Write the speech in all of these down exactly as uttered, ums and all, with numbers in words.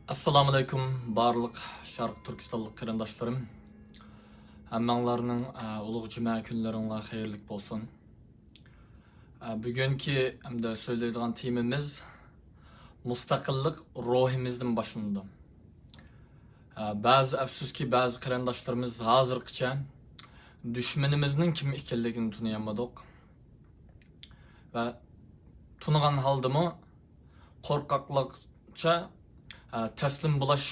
ئەسسالامۇئەلەيكۇم، بارلىق شەرقىي تۈركىستانلىق قېرىنداشلىرىم. ھەممەڭلارنىڭ، ئە، ئۇلۇغ جۈمە كۈنلىرىڭلار خەيرلىك بولسۇن. ئە، بۈگۈنكى ھەمدە سۆزلەيدىغان تېمىمىز مۇستەقىللىق روھىمىزدىن باشلىنىدۇ. ئە، بەزى، ئەپسۇسكى، بەزى قېرىنداشلىرىمىز ھازىرغىچە دۈشمىنىمىزنىڭ كىم ئىكەنلىكىنى تونۇيالمىدۇق. ۋە تونۇغان ھالدىمۇ قورقاقلىقچە، ئە، تەسلىم بولاش،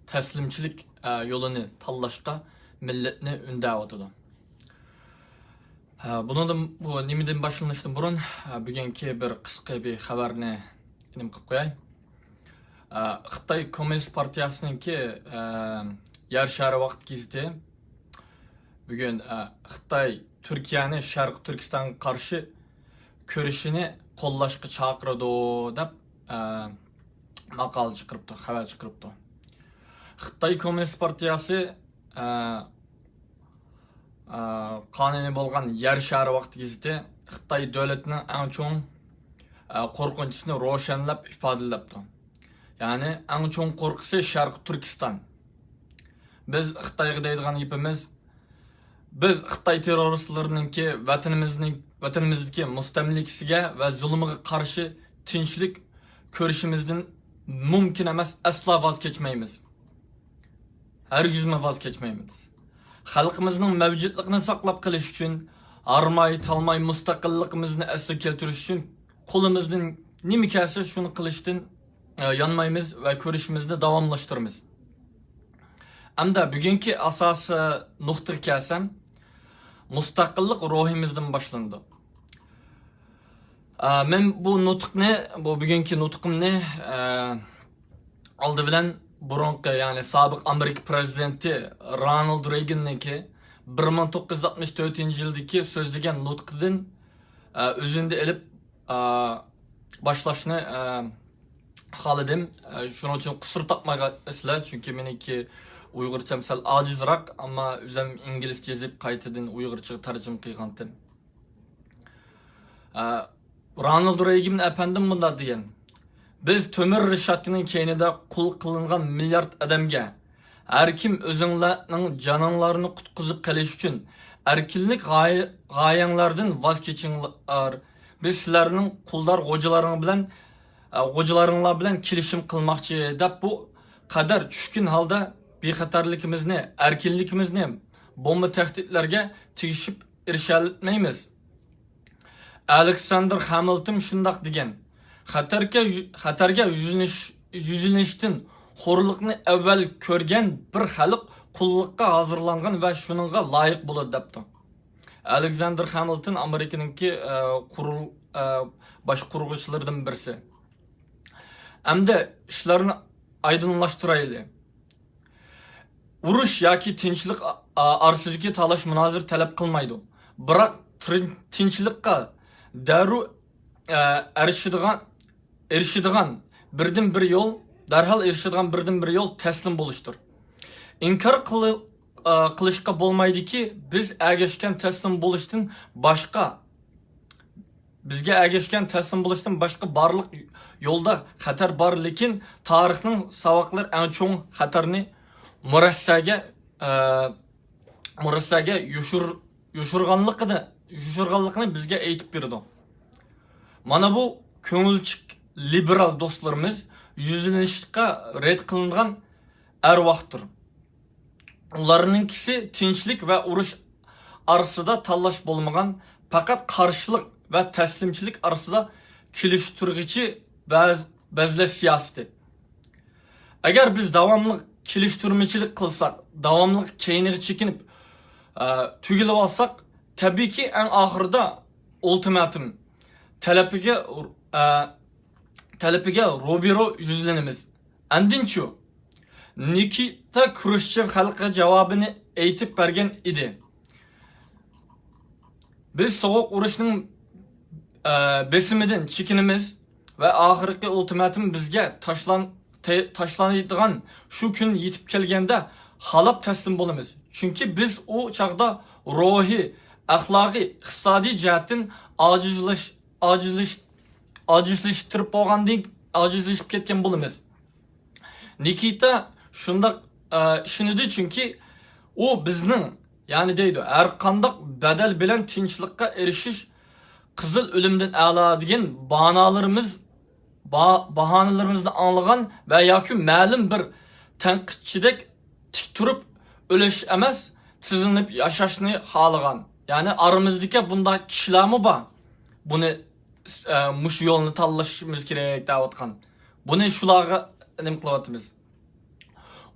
تەسلىمچىلىك، ئە، يولىنى تاللاشقا مىللەتنى ئۈندەۋاتىدۇ. ئە، بۇنىڭدىن، بۇ نېمىدىن باشلىنىشتىن بۇرۇن، ئە، بۈگۈنكى بىر قىسقا بىر خەۋەرنى نېمە قىلىپ قوياي. ئە، خىتاي كوممۇنىست پارتىيەسىنىڭكى، ئە، يەر شارى ۋاقىت گېزىتى بۈگۈن، ئە، خىتاي تۈركىيەنى شەرقىي تۈركىستانغا قارشى كۈرىشىنى قوللاشقا چاقىرىدۇ دەپ، ئە، ماقالە چىقىرىپتۇ، خەۋەر چىقىرىپتۇ. خىتاي كوممۇنىست پارتىيەسى، ئە، ئە، قانۇنى بولغان يەر شارى ۋاقىت گېزىتى خىتاي دۆلىتىنىڭ ئەڭ چوڭ، ئە، قورقۇنچىسىنى روشەنلەپ ئىپادىلەپتۇ. يەنى ئەڭ چوڭ قورقۇسى شەرقىي تۈركىستان. بىز خىتايغا دەيدىغان گېپىمىز، بىز خىتاي تېررورىستلىرىنىڭكى ۋەتىنىمىزنىڭ، ۋەتىنىمىزدىكى مۇستەملىكىسىگە ۋە زۇلۇمىغا قارشى تىنچلىق كۈرىشىمىزدىن مۇمكىن ئەمەس، ئەسلا ۋاز كەچمەيمىز. ھەرگىزمۇ ۋاز كەچمەيمىز. خەلقىمىزنىڭ مەۋجۇتلۇقىنى ساقلاپ قېلىش ئۈچۈن، ھارماي-تالماي مۇستەقىللىقىمىزنى ئەسلىگە كەلتۈرۈش ئۈچۈن قولىمىزدىن نېمە كەلسە شۇنى قىلىشتىن، ئە، يانمايمىز ۋە كۈرىشىمىزنى داۋاملاشتۇرىمىز. ئەمدى بۈگۈنكى ئاساسىي نۇقتىغا كەلسەم، مۇستەقىللىق روھىمىزدىن باشلىنىدۇ. ئە، مەن بۇ نۇتۇقنى، بۇ بۈگۈنكى نۇتۇقۇمنى، ئە، ئالدى بىلەن بۇرۇنقى، يەنى سابىق ئامېرىكا پىرېزىدېنتى رونالد رېيگاننىڭكى بىر مىڭ توققۇز يۈز ئاتمىش تۆتىنچى يىلدىكى سۆزلىگەن نۇتقىدىن، ئە، ئۈزۈندە ئېلىپ، ئە، باشلاشنى، ئە، خالىدىم. ئە، شۇنىڭ ئۈچۈن قۇسۇر تاپمايسىلەر، چۈنكى مېنىڭكى ئۇيغۇرچەم سەل ئاجىزراق، ئەمما ئۆزۈم ئىنگلىزچە يېزىپ، قايتىدىن ئۇيغۇرچىغا تەرجىمە قىلغانتىم. ئە، رونالد رېيگان ئەپەندىم مۇنداق دېگەن: «بىز تۆمۈر رېشاتكىنىڭ كەينىدە قۇل قىلىنغان مىليارد ئادەمگە، ھەر كىم ئۆزۈڭلارنىڭ جانىڭلارنى قۇتقۇزۇپ قېلىش ئۈچۈن ئەركىنلىك غايە-، غايەڭلاردىن ۋاز كېچىڭلار. بىز سىلەرنىڭ قۇلدار غوجىلارىڭ بىلەن، ئە، غوجىلارىڭلار بىلەن كېلىشىم قىلماقچى» دەپ، بۇ قەدەر چۈشكۈن ھالدا بىخەتەرلىكىمىزنى، ئەركىنلىكىمىزنى بومبا تەھدىتلەرگە تېگىشىپ ئېرىشەلمەيمىز. ئالېكساندېر خامىلتون شۇنداق دېگەن: «خەتەرگە، خەتەرگە يۈزلىنىش، يۈزلىنىشتىن خورلۇقنى ئەۋۋەل كۆرگەن بىر خەلق قۇللۇققا ھازىرلانغان ۋە شۇنىڭغا لايىق بولىدۇ» دەپتۇ. ئالېكساندېر خامىلتون ئامېرىكىنىڭكى، ئە، قۇرۇل-، ئە، باشقۇرغۇچىلىرىدىن بىرسى. ئەمدى ئىشلارنى ئايدىڭلاشتۇرايلى. ئۇرۇش ياكى تىنچلىق ئا-، ئارىسىدىكى تالاش-مۇنازىرە تەلەپ قىلمايدۇ. بىراق تىن-، تىنچلىققا دەررۇ، ئە، ئېرىشىدىغان، ئېرىشىدىغان بىردىنبىر يول، دەرھال ئېرىشىدىغان بىردىنبىر يول تەسلىم بولۇشتۇر. ئىنكار قىلى-، ئە، قىلىشقا بولمايدۇكى، بىز ئەگەشكەن تەسلىم بولۇشتىن باشقا بىزگە ئەگەشكەن تەسلىم بولۇشتىن باشقا بارلىق يولدا خەتەر بار، لېكىن تارىخنىڭ ساۋاقلىرى ئەڭ چوڭ خەتەرنى مۇرەسسەگە، ئە، مۇرەسسەگە يوشۇر-، يوشۇرغانلىقىنى، يوشۇرغانلىقىنى بىزگە ئېيتىپ بېرىدۇ. مانا بۇ كۆڭۈلچىك لىبېرال دوستلىرىمىز يۈزلىنىشقا رەت قىلىنغان ئەرۋاختۇر. ئۇلارنىڭكىسى تىنچلىق ۋە ئۇرۇش ئارىسىدا تاللاش بولمىغان، پەقەت قارشىلىق ۋە تەسلىمچىلىك ئارىسىدا كېلىشتۈرگۈچى بەز-، بەزلەش سىياسىتى. ئەگەر بىز داۋاملىق كېلىشتۈرمىچىلىك قىلساق، داۋاملىق كەينىگە چېكىنىپ، ئە، تۈگۈلۈۋالساق، تەبىئىيكى، ئەڭ ئاخىرىدا ئۇلتىماتۇم تەلىپىگە، ئە، تەلىپىگە روبىرو يۈزلىنىمىز. ئاندىنچۇ؟ نىكىتا كرۇشچېف خەلققە جاۋابىنى ئېيتىپ بەرگەن ئىدى. بىز سوغۇق ئۇرۇشنىڭ، ئە، بېسىمىدىن چېكىنىمىز ۋە ئاخىرقى ئۇلتىماتۇم بىزگە تاشلان-، تە-، تاشلىنىدىغان شۇ كۈن يېتىپ كەلگەندە خالاپ تەسلىم بولىمىز. چۈنكى بىز ئۇ چاغدا روھىي، ئەخلاقىي، ئىقتىسادىي جەھەتتىن ئاجىزلىش-، ئاجىزلىش-، ئاجىزلىشتۇرۇپ بولغاندىن، ئاجىزلىشىپ كەتكەن بولىمىز. نىكىتا شۇنداق، ئە، ئىشىنىدۇ، چۈنكى ئۇ بىزنىڭ، يەنى دەيدۇ، ھەر قانداق بەدەل بىلەن تىنچلىققا ئېرىشىش قىزىل ئۆلۈمدىن ئەلا دېگەن باھانالىرىمىز، با-، باھانىلىرىمىزنى ئاڭلىغان ۋە ياكى مەلۇم بىر تەنقىدچىدەك تىك تۇرۇپ ئۆلۈش ئەمەس، تىزلىنىپ ياشاشنى خالىغان. يەنى ئارىمىزدىكى بۇنداق كىشىلەرمۇ بار. بۇنى، ئە، مۇشۇ يولنى تاللىشىمىز كېرەك دەۋاتقان. بۇنى شۇلارغا نېمە قىلىۋاتىمىز؟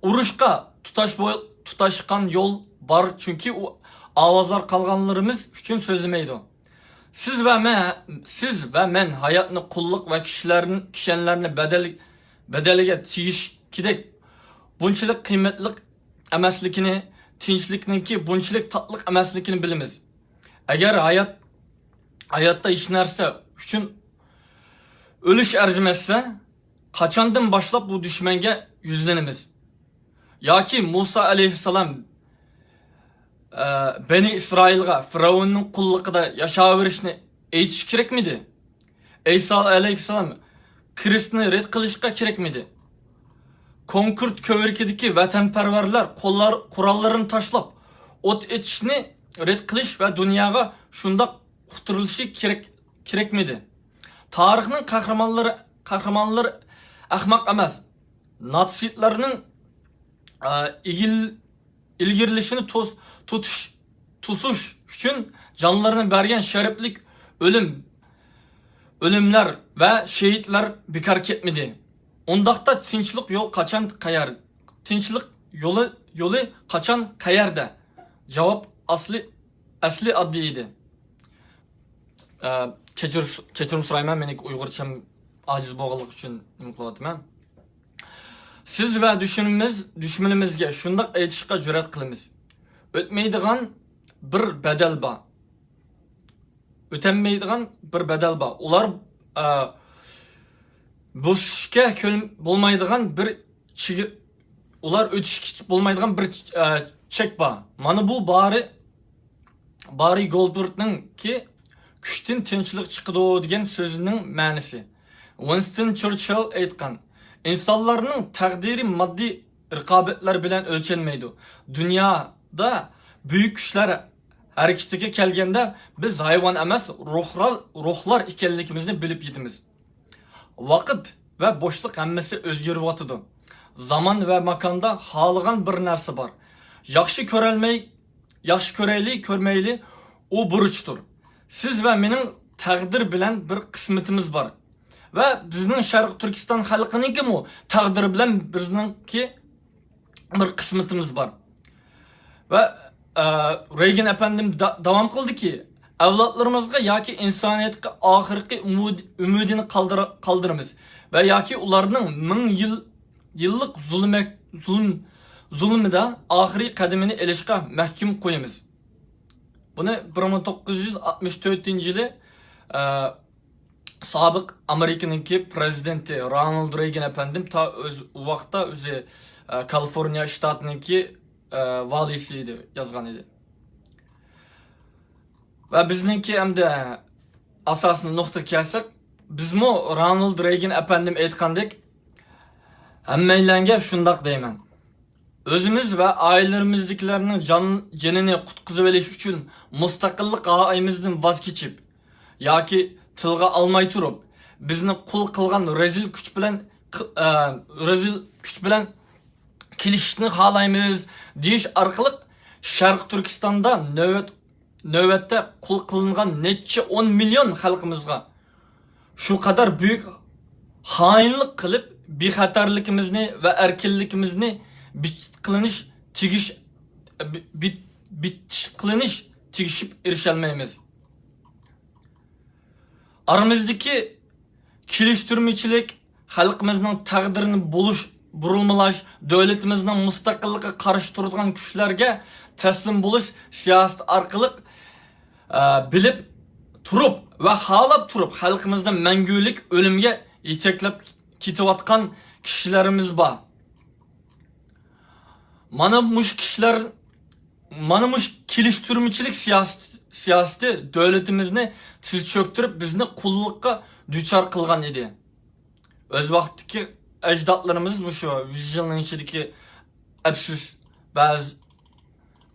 ئۇرۇشقا تۇتاش بول-، تۇتاشقان يول بار، چۈنكى ئۇ ئاۋازلار قالغانلىرىمىز ئۈچۈن سۆزلىمەيدۇ. سىز ۋە مەن، سىز ۋە مەن ھاياتنى قۇللۇق ۋە كىشىلەرنى، كىشەنلەرنى بەدەل، بەدەلگە تېگىشكىدەك بۇنچىلىك قىممەتلىك ئەمەسلىكىنى، تىنچلىقنىڭكى بۇنچىلىك تاتلىق ئەمەسلىكىنى بىلىمىز. ئەگەر ھايات، ھاياتتا ھېچ نەرسە ئۈچۈن ئۆلۈش ئەرزىمەسسە، قاچاندىن باشلاپ بۇ دۈشمەنگە يۈزلىنىمىز؟ ياكى مۇسا ئەلەيھىسسالام، ئە، بەنى ئىسرائىلغا فىرئەۋننىڭ قۇللۇقىدا ياشاۋېرىشنى ئېيتىش كېرەكمىدى؟ ئەيسا ئەلەيھىسسالام كىرىستنى رەت قىلىشقا كېرەكمىدى؟ كونكرېت كۆۋرۈكىدىكى ۋەتەنپەرۋەرلەر قوللار، قوراللىرىنى تاشلاپ، ئوت ئېچىشنى رەت قىلىش ۋە دۇنياغا شۇنداق ئۇقتۇرۇلۇشى كېرەك، كېرەكمىدى؟ تارىخنىڭ قەھرىمانلىرى، قەھرىمانلىرى ئەخمەق ئەمەس. ناتسىستلارنىڭ، ئە، ئىگىل-، ئىلگىرىلىشىنى توس-، توسۇش، توسۇش ئۈچۈن جانلىرىنى بەرگەن شەرەپلىك ئۆلۈم، ئۆلۈملەر ۋە شېھىتلەر بىكار كەتمىدى. ئۇنداقتا تىنچلىق يول قاچان قەيەر-، تىنچلىق يولى، يولى قاچان قەيەردە؟ جاۋاب ئەسلى، ئەسلى ئاددىي ئىدى. ئە، كەچۈر-، كەچۈرۈم سورايمەن، مېنىڭ ئۇيغۇرچەم ئاجىز بولغانلىقى ئۈچۈن نېمە قىلىۋاتىمەن. سىز ۋە دۈشمىنىمىز، دۈشمىنىمىزگە شۇنداق ئېيتىشقا جۈرئەت قىلىمىز. ئۆتمەيدىغان بىر بەدەل بار. ئۆتەلمەيدىغان بىر بەدەل بار. ئۇلار، ئە، بۆسۈشكە كۆن-، بولمايدىغان بىر چېگە-، ئۇلار ئۆتۈشكە بولمايدىغان بىر، ئە، چەك بار. مانا بۇ بارى، بارى گولدبېرگنىڭكى «كۈچتىن تىنچلىق چىقىدۇ» دېگەن سۆزىنىڭ مەنىسى. ۋىنستون چېرچىل ئېيتقان، «ئىنسانلارنىڭ تەقدىرى ماددىي رىقابەتلەر بىلەن ئۆلچەنمەيدۇ. دۇنيادا بۈيۈك كۈچلەر ھەرىكىتىگە كەلگەندە، بىز ھايۋان ئەمەس، روھلار، روھلار ئىكەنلىكىمىزنى بىلىپ يېتىمىز.» ۋاقىت ۋە بوشلۇق ھەممىسى ئۆزگىرىۋاتىدۇ. زامان ۋە ماكاندا خالىغان بىر نەرسە بار. ياخشى كۆرەلمەي، ياخشى كۆرەيلى، كۆرمەيلى، ئۇ بۇرچتۇر. سىز ۋە مېنىڭ تەقدىر بىلەن بىر قىسمىتىمىز بار. ۋە بىزنىڭ شەرقىي تۈركىستان خەلقىنىڭكىمۇ تەقدىر بىلەن بىزنىڭكى بىر قىسمىتىمىز بار. ۋە، ئە، رېيگان ئەپەندىم دا-، داۋام قىلدىكى، ئەۋلادلىرىمىزغا ياكى ئىنسانىيەتكە ئاخىرقى ئۈمىد-، ئۈمىدىنى قالدۇر-، قالدۇرىمىز ۋە ياكى ئۇلارنىڭ مىڭ يىل، يىللىق زۇلمەت-، زۇلم-، زۇلمىدا ئاخىرقى قەدىمىنى ئېلىشقا مەھكۇم قويىمىز. بۇنى بىر مىڭ توققۇز يۈز ئاتمىش تۆتىنچى يىلى، ئە، سابىق ئامېرىكىنىڭكى پرېزىدېنتى رونالد رېيگان ئەپەندىم تا ئۆز، ئۇ ۋاقىتتا ئۆزى، ئە، كالىفورنىيە شتاتىنىڭكى، ئە، ۋالىيسى ئىدى، يازغان ئىدى. ۋە بىزنىڭكى ئەمدى ئاساسىي نۇقتىغا كەلسەك، بىزمۇ رونالد رېيگان ئەپەندىم ئېيتقاندەك، ھەممەيلەنگە شۇنداق دەيمەن. ئۆزىمىز ۋە ئائىلىلىرىمىزدىكىلەرنىڭ جان، جېنىنى قۇتقۇزۇۋېلىش ئۈچۈن مۇستەقىللىق غايىمىزدىن ۋاز كېچىپ ياكى تىلغا ئالماي تۇرۇپ، بىزنى قۇل قىلغان رەزىل كۈچ بىلەن، ئە، رەزىل كۈچ بىلەن كېلىشىشنى خالايمىز دېيىش ئارقىلىق شەرقىي تۈركىستاندا نۆۋەت، نۆۋەتتە قۇل قىلىنغان نەچچە ئون مىليون خەلقىمىزغا شۇ قەدەر بۈيۈك خائىنلىق قىلىپ، بىخەتەرلىكىمىزنى ۋە ئەركىنلىكىمىزنى بىتىش قىلىنىش تېگىش-، بى-، بى-، بىتىش قىلىنىش تېگىشىپ ئېرىشەلمەيمىز. ئارىمىزدىكى كېلىشتۈرمىچىلىك، خەلقىمىزنىڭ تەقدىرىنى بۇلۇش، بۇرۇلمىلاش، دۆلىتىمىزنىڭ مۇستەقىللىقىغا قارشى تۇرىدىغان كۈچلەرگە تەسلىم بولۇش سىياسىتى ئارقىلىق، ئە، بىلىپ تۇرۇپ ۋە خالاپ تۇرۇپ خەلقىمىزنى مەڭگۈلۈك ئۆلۈمگە يېتەكلەپ كېتىۋاتقان كىشىلىرىمىز بار. مانا مۇشۇ كىشىلەر، مانا مۇشۇ كېلىشتۈرمىچىلىك سىياسىتى، سىياسىتى دۆلىتىمىزنى تىز چۆكتۈرۈپ، بىزنى قۇللۇققا دۇچار قىلغان ئىدى. ئۆز ۋاقتىدىكى ئەجدادلىرىمىز مۇشۇ يۈز يىلنىڭ ئىچىدىكى ئەپسۇس، بەزى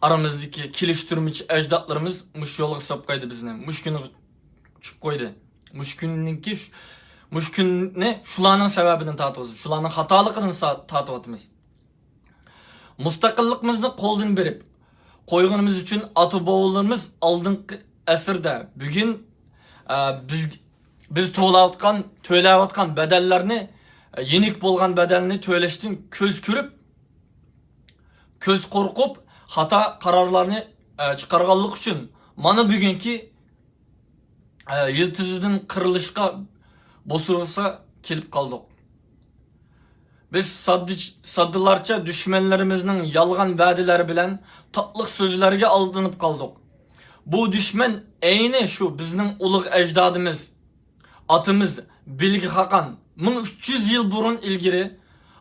ئارىمىزدىكى كېلىشتۈرمىچى ئەجدادلىرىمىز مۇشۇ يولغا سوققايدى بىزنى. مۇشۇ كۈنگە چۈشۈپ قويدى. مۇشۇ كۈننىڭكى، مۇشۇ كۈننى شۇلارنىڭ سەۋەبىدىن تارتىۋاتىمىز. شۇلارنىڭ خاتالىقىدىن سا-، تارتىۋاتىمىز. مۇستەقىللىقىمىزنى قولدىن بېرىپ قويغىنىمىز ئۈچۈن ئاتا-بوۋىلىرىمىز ئالدىنقى ئەسىردە، بۈگۈن، ئە، بىز، بىز توۋلاۋاتقان، تۆلەۋاتقان بەدەللەرنى، ئە، يېنىك بولغان بەدەلنى تۆلەشتىن كۆز كۆرۈپ، كۆز قورقۇپ، خاتا قارارلارنى، ئە، چىقارغانلىقى ئۈچۈن مانا بۈگۈنكى ئە، يىلتىزىدىن قىرىلىشقا، بوسۇغىسىغا كېلىپ قالدۇق. بىز ساددىچ-، ساددىلارچە دۈشمەنلىرىمىزنىڭ يالغان ۋەدىلىرى بىلەن تاتلىق سۆزلەرگە ئالدىنىپ قالدۇق. بۇ دۈشمەن ئەينى شۇ بىزنىڭ ئۇلۇغ ئەجدادىمىز، ئاتىمىز بىلگە خاقان مىڭ ئۈچ يۈز يىل بۇرۇن ئىلگىرى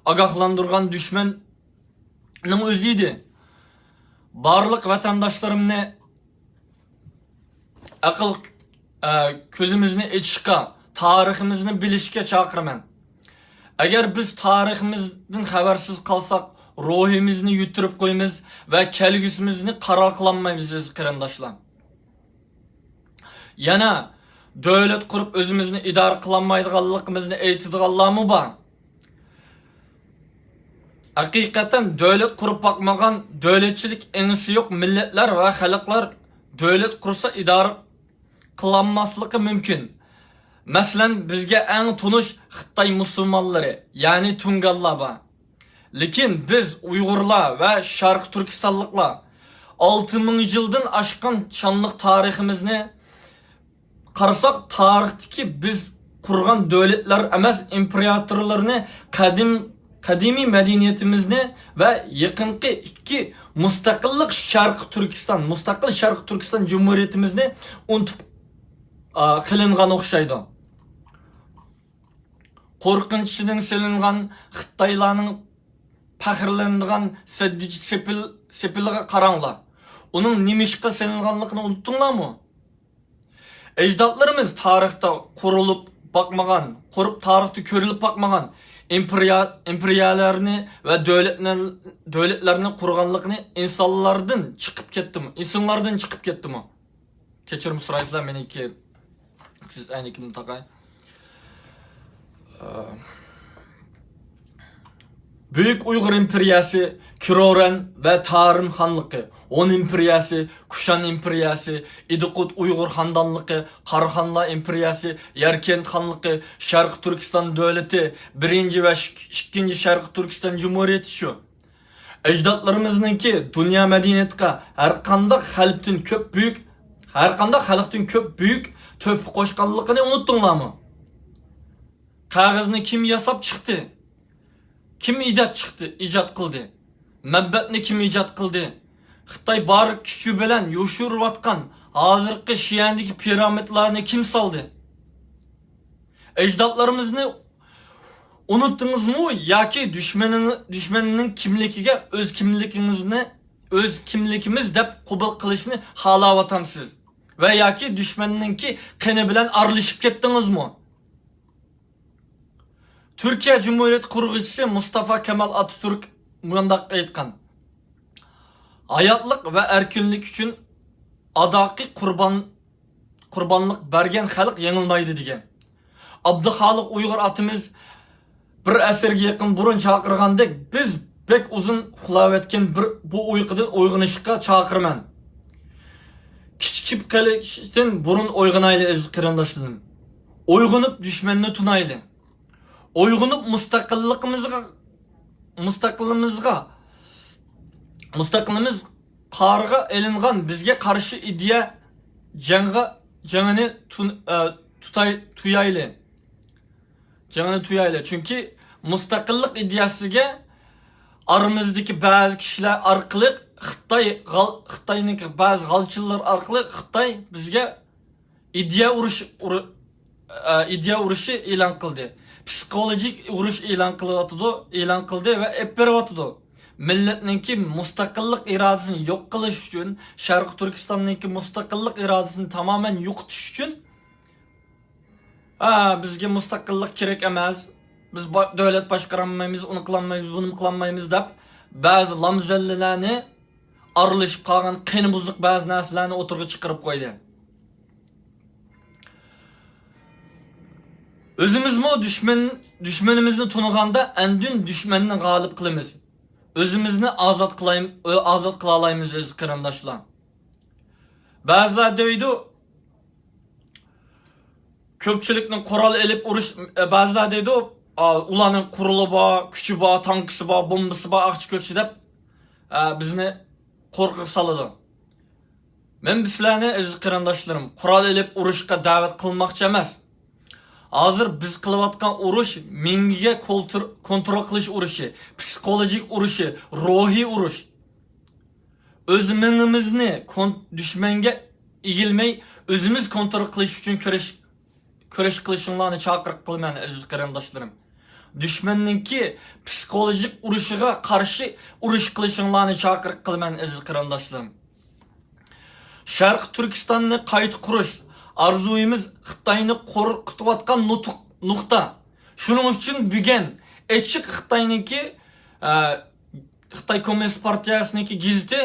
ئاگاھلاندۇرغان دۈشمەننىڭ ئۆزى ئىدى. بارلىق ۋەتەنداشلىرىمنى ئەقىل، ئە، كۆزىمىزنى ئېچىشقا، تارىخىمىزنى بىلىشكە چاقىرىمەن. ئەگەر بىز تارىخىمىزدىن خەۋەرسىز قالساق، روھىمىزنى يىتتۈرۈپ قويىمىز ۋە كەلگۈسىمىزنى قارار قىلالمايمىز، ئەزىز قېرىنداشلار. يەنە دۆلەت قۇرۇپ ئۆزىمىزنى ئىدارە قىلالمايدىغانلىقىمىزنى ئېيتىدىغانلارمۇ بار. ھەقىقەتەن دۆلەت قۇرۇپ باقمىغان، دۆلەتچىلىك ئېڭىسى يوق مىللەتلەر ۋە خەلقلەر دۆلەت قۇرسا ئىدارە قىلالماسلىقى مۇمكىن. مەسىلەن، بىزگە ئەڭ تونۇش خىتاي مۇسۇلمانلىرى، يەنى تۇڭگانلار بار. لېكىن بىز ئۇيغۇرلار ۋە شەرقىي تۈركىستانلىقلار ئالتە مىڭ يىلدىن ئاشقان شانلىق تارىخىمىزنى قارىساق، تارىختىكى بىز قۇرغان دۆلەتلەر ئەمەس، ئىمپېراتورلارنى، قەدىم، قەدىمىي مەدەنىيىتىمىزنى ۋە يېقىنقى ئىككى مۇستەقىللىق شەرقىي تۈركىستان، مۇستەقىل شەرقىي تۈركىستان جۇمھۇرىيىتىمىزنى ئۇنتۇپ، ئا، قېلىنغان ئوخشايدۇ. قورقۇنچىدىن سېلىنغان خىتايلارنىڭ پەخىرلىنىدىغان سەددىچى سېپىل-، سېپىلىغا قاراڭلار. ئۇنىڭ نېمىشقا سېلىنغانلىقىنى ئۇنتتۇڭلارمۇ؟ ئەجدادلىرىمىز تارىختا قۇرۇلۇپ باقمىغان، قۇرۇپ تارىختا كۆرۈلۈپ باقمىغان ئىمپېرىيە-، ئىمپېرىيەلەرنى ۋە دۆلەتلەر-، دۆلەتلەرنى قۇرغانلىقىنى ئىنسانلاردىن چىقىپ كەتتىمۇ؟ ئېسىڭلاردىن چىقىپ كەتتىمۇ؟ كەچۈرۈم سورايسىلەر، مېنىڭكى كۆز ئەينىكىمنى تاقاي. بۈيۈك ئۇيغۇر ئىمپېرىيەسى، كرورەن ۋە تارىم خانلىقى، ھون ئىمپېرىيەسى، كۇشان ئىمپېرىيەسى، ئىدىقۇت ئۇيغۇر خاندانلىقى، قاراخانلار ئىمپېرىيەسى، يەركەنت خانلىقى، شەرقىي تۈركىستان دۆلىتى، بىرىنچى ۋە ئىك-، ئىككىنچى شەرقىي تۈركىستان جۇمھۇرىيىتى شۇ. ئەجدادلىرىمىزنىڭكى دۇنيا مەدەنىيىتىگە ھەرقانداق خەلقتىن كۆپ بۈيۈك، ھەرقانداق خەلقتىن كۆپ بۈيۈك تۆھپە قوشقانلىقىنى ئۇنتتۇڭلارمۇ؟ قەغەزنى كىم ياساپ چىقتى؟ كىم ئىجاد چىقتى، ئىجاد قىلدى؟ مەنبەتنى كىم ئىجاد قىلدى؟ خىتاي بار كۈچى بىلەن يوشۇرۇۋاتقان ھازىرقى شىئەندىكى پىرامىدلارنى كىم سالدى؟ ئەجدادلىرىمىزنى ئۇنتتىڭىزمۇ ياكى دۈشمەننىڭ، دۈشمەننىڭ كىملىكىگە ئۆز كىملىكىڭىزنى، ئۆز كىملىكىمىز دەپ قوبۇل قىلىشنى خالاۋاتامسىز؟ ۋە ياكى دۈشمەننىڭكى قېنى بىلەن ئارىلىشىپ كەتتىڭىزمۇ؟ تۈركىيە جۇمھۇرىيىتى قۇرغۇچىسى مۇستافا كامال ئاتاتۈرك مۇنداق ئېيتقان: «ھاياتلىق ۋە ئەركىنلىك ئۈچۈن ئاداقى قۇربان، قۇربانلىق بەرگەن خەلق يېڭىلمايدۇ» دېگەن. ئابدۇخالىق ئۇيغۇر ئاتىمىز بىر ئەسىرگە يېقىن بۇرۇن چاقىرغاندەك، بىز بەك ئۇزۇن ئۇخلاۋەتكەن بىر بۇ ئۇيقۇدىن ئويغىنىشقا چاقىرىمەن. كىچىكىپ قېلىشتىن بۇرۇن ئويغىنايلى، ئەزىز قېرىنداشلىرىم. ئويغىنىپ دۈشمەننى تونايلى. ئويغىنىپ مۇستەقىللىقىمىزغا، مۇستەقىلىمىزغا، مۇستەقىلىمىز قارىغا ئېلىنغان بىزگە قارشى ئىدىيە جەڭگە، جېڭىنى تۇن-، ئە، تۇتاي-، تۇيايلى. جېڭىنى تۇيايلى. چۈنكى مۇستەقىللىق ئىدىيەسىگە ئارىمىزدىكى بەزى كىشىلەر ئارقىلىق خىتاي غال-، خىتاينىڭكى بەزى غالچىلار ئارقىلىق خىتاي بىزگە ئىدىيە ئۇرۇش، ئۇرۇ-، ئە، ئىدىيە ئۇرۇشى ئېلان قىلدى. پسىخولوگىك ئۇرۇش ئېلان قىلىۋاتىدۇ، ئېلان قىلدى ۋە ئېلىپ بېرىۋاتىدۇ. مىللەتنىڭكى مۇستەقىللىق ئىرادىسىنى يوق قىلىش ئۈچۈن، شەرقىي تۈركىستاننىڭكى مۇستەقىللىق ئىرادىسىنى تامامەن يوقىتىش ئۈچۈن، ھە، بىزگە مۇستەقىللىق كېرەك ئەمەس، بىز با-، دۆلەت باشقۇرالمايمىز، ئۇنى قىلالمايمىز، بۇنى قىلالمايمىز دەپ، بەزى لامزەللىلەرنى، ئارىلىشىپ قالغان قېنى بۇزۇق بەزى نەرسىلەرنى ئوتتۇرىغا چىقىرىپ قويدى. ئۆزىمىزمۇ دۈشمەن، دۈشمىنىمىزنى تونۇغاندا، ئاندىن دۈشمەننى غالىب قىلىمىز. ئۆزىمىزنى ئازاد قىلاي-، ئازاد قىلالايمىز، ئەزىز قېرىنداشلار. بەزىلەر دەيدۇ، كۆپچىلىكنى قورال ئېلىپ ئۇرۇش، بەزىلەر دەيدۇ، ئا، ئۇلارنىڭ قورالى بار، كۈچى بار، تانكىسى بار، بومبىسى بار، ئاقچى كۆچى دەپ، ئا، بىزنى قورقۇق سالىدۇ. مەن بۇ سىلەرنى، ئەزىز قېرىنداشلىرىم، قورال ئېلىپ ئۇرۇشقا دەۋەت قىلماقچى ئەمەس. ھازىر بىز قىلىۋاتقان ئۇرۇش مېڭىگە كولتر-، كونترول قىلىش ئۇرۇشى، پسىخولوگىك ئۇرۇشى، روھىي ئۇرۇش. ئۆز مېڭىمىزنى كون-، دۈشمەنگە ئېگىلمەي، ئۆزىمىز كونترول قىلىش ئۈچۈن كۈرەش، كۈرەش قىلىشىڭلارنى چاقىرىق قىلىمەن، ئەزىز قېرىنداشلىرىم. دۈشمەننىڭكى پسىخولوگىك ئۇرۇشىغا قارشى ئۇرۇش قىلىشىڭلارنى چاقىرىق قىلىمەن، ئەزىز قېرىنداشلىرىم. شەرقىي تۈركىستاننى قايتا قۇرۇش ئارزۇيىمىز خىتاينى قورقۇتۇۋاتقان نۇتۇق، نۇقتا. شۇنىڭ ئۈچۈن بۈگۈن ئېچىق خىتاينىڭكى، ئە، خىتاي كوممۇنىست پارتىيەسىنىڭكى گېزىتى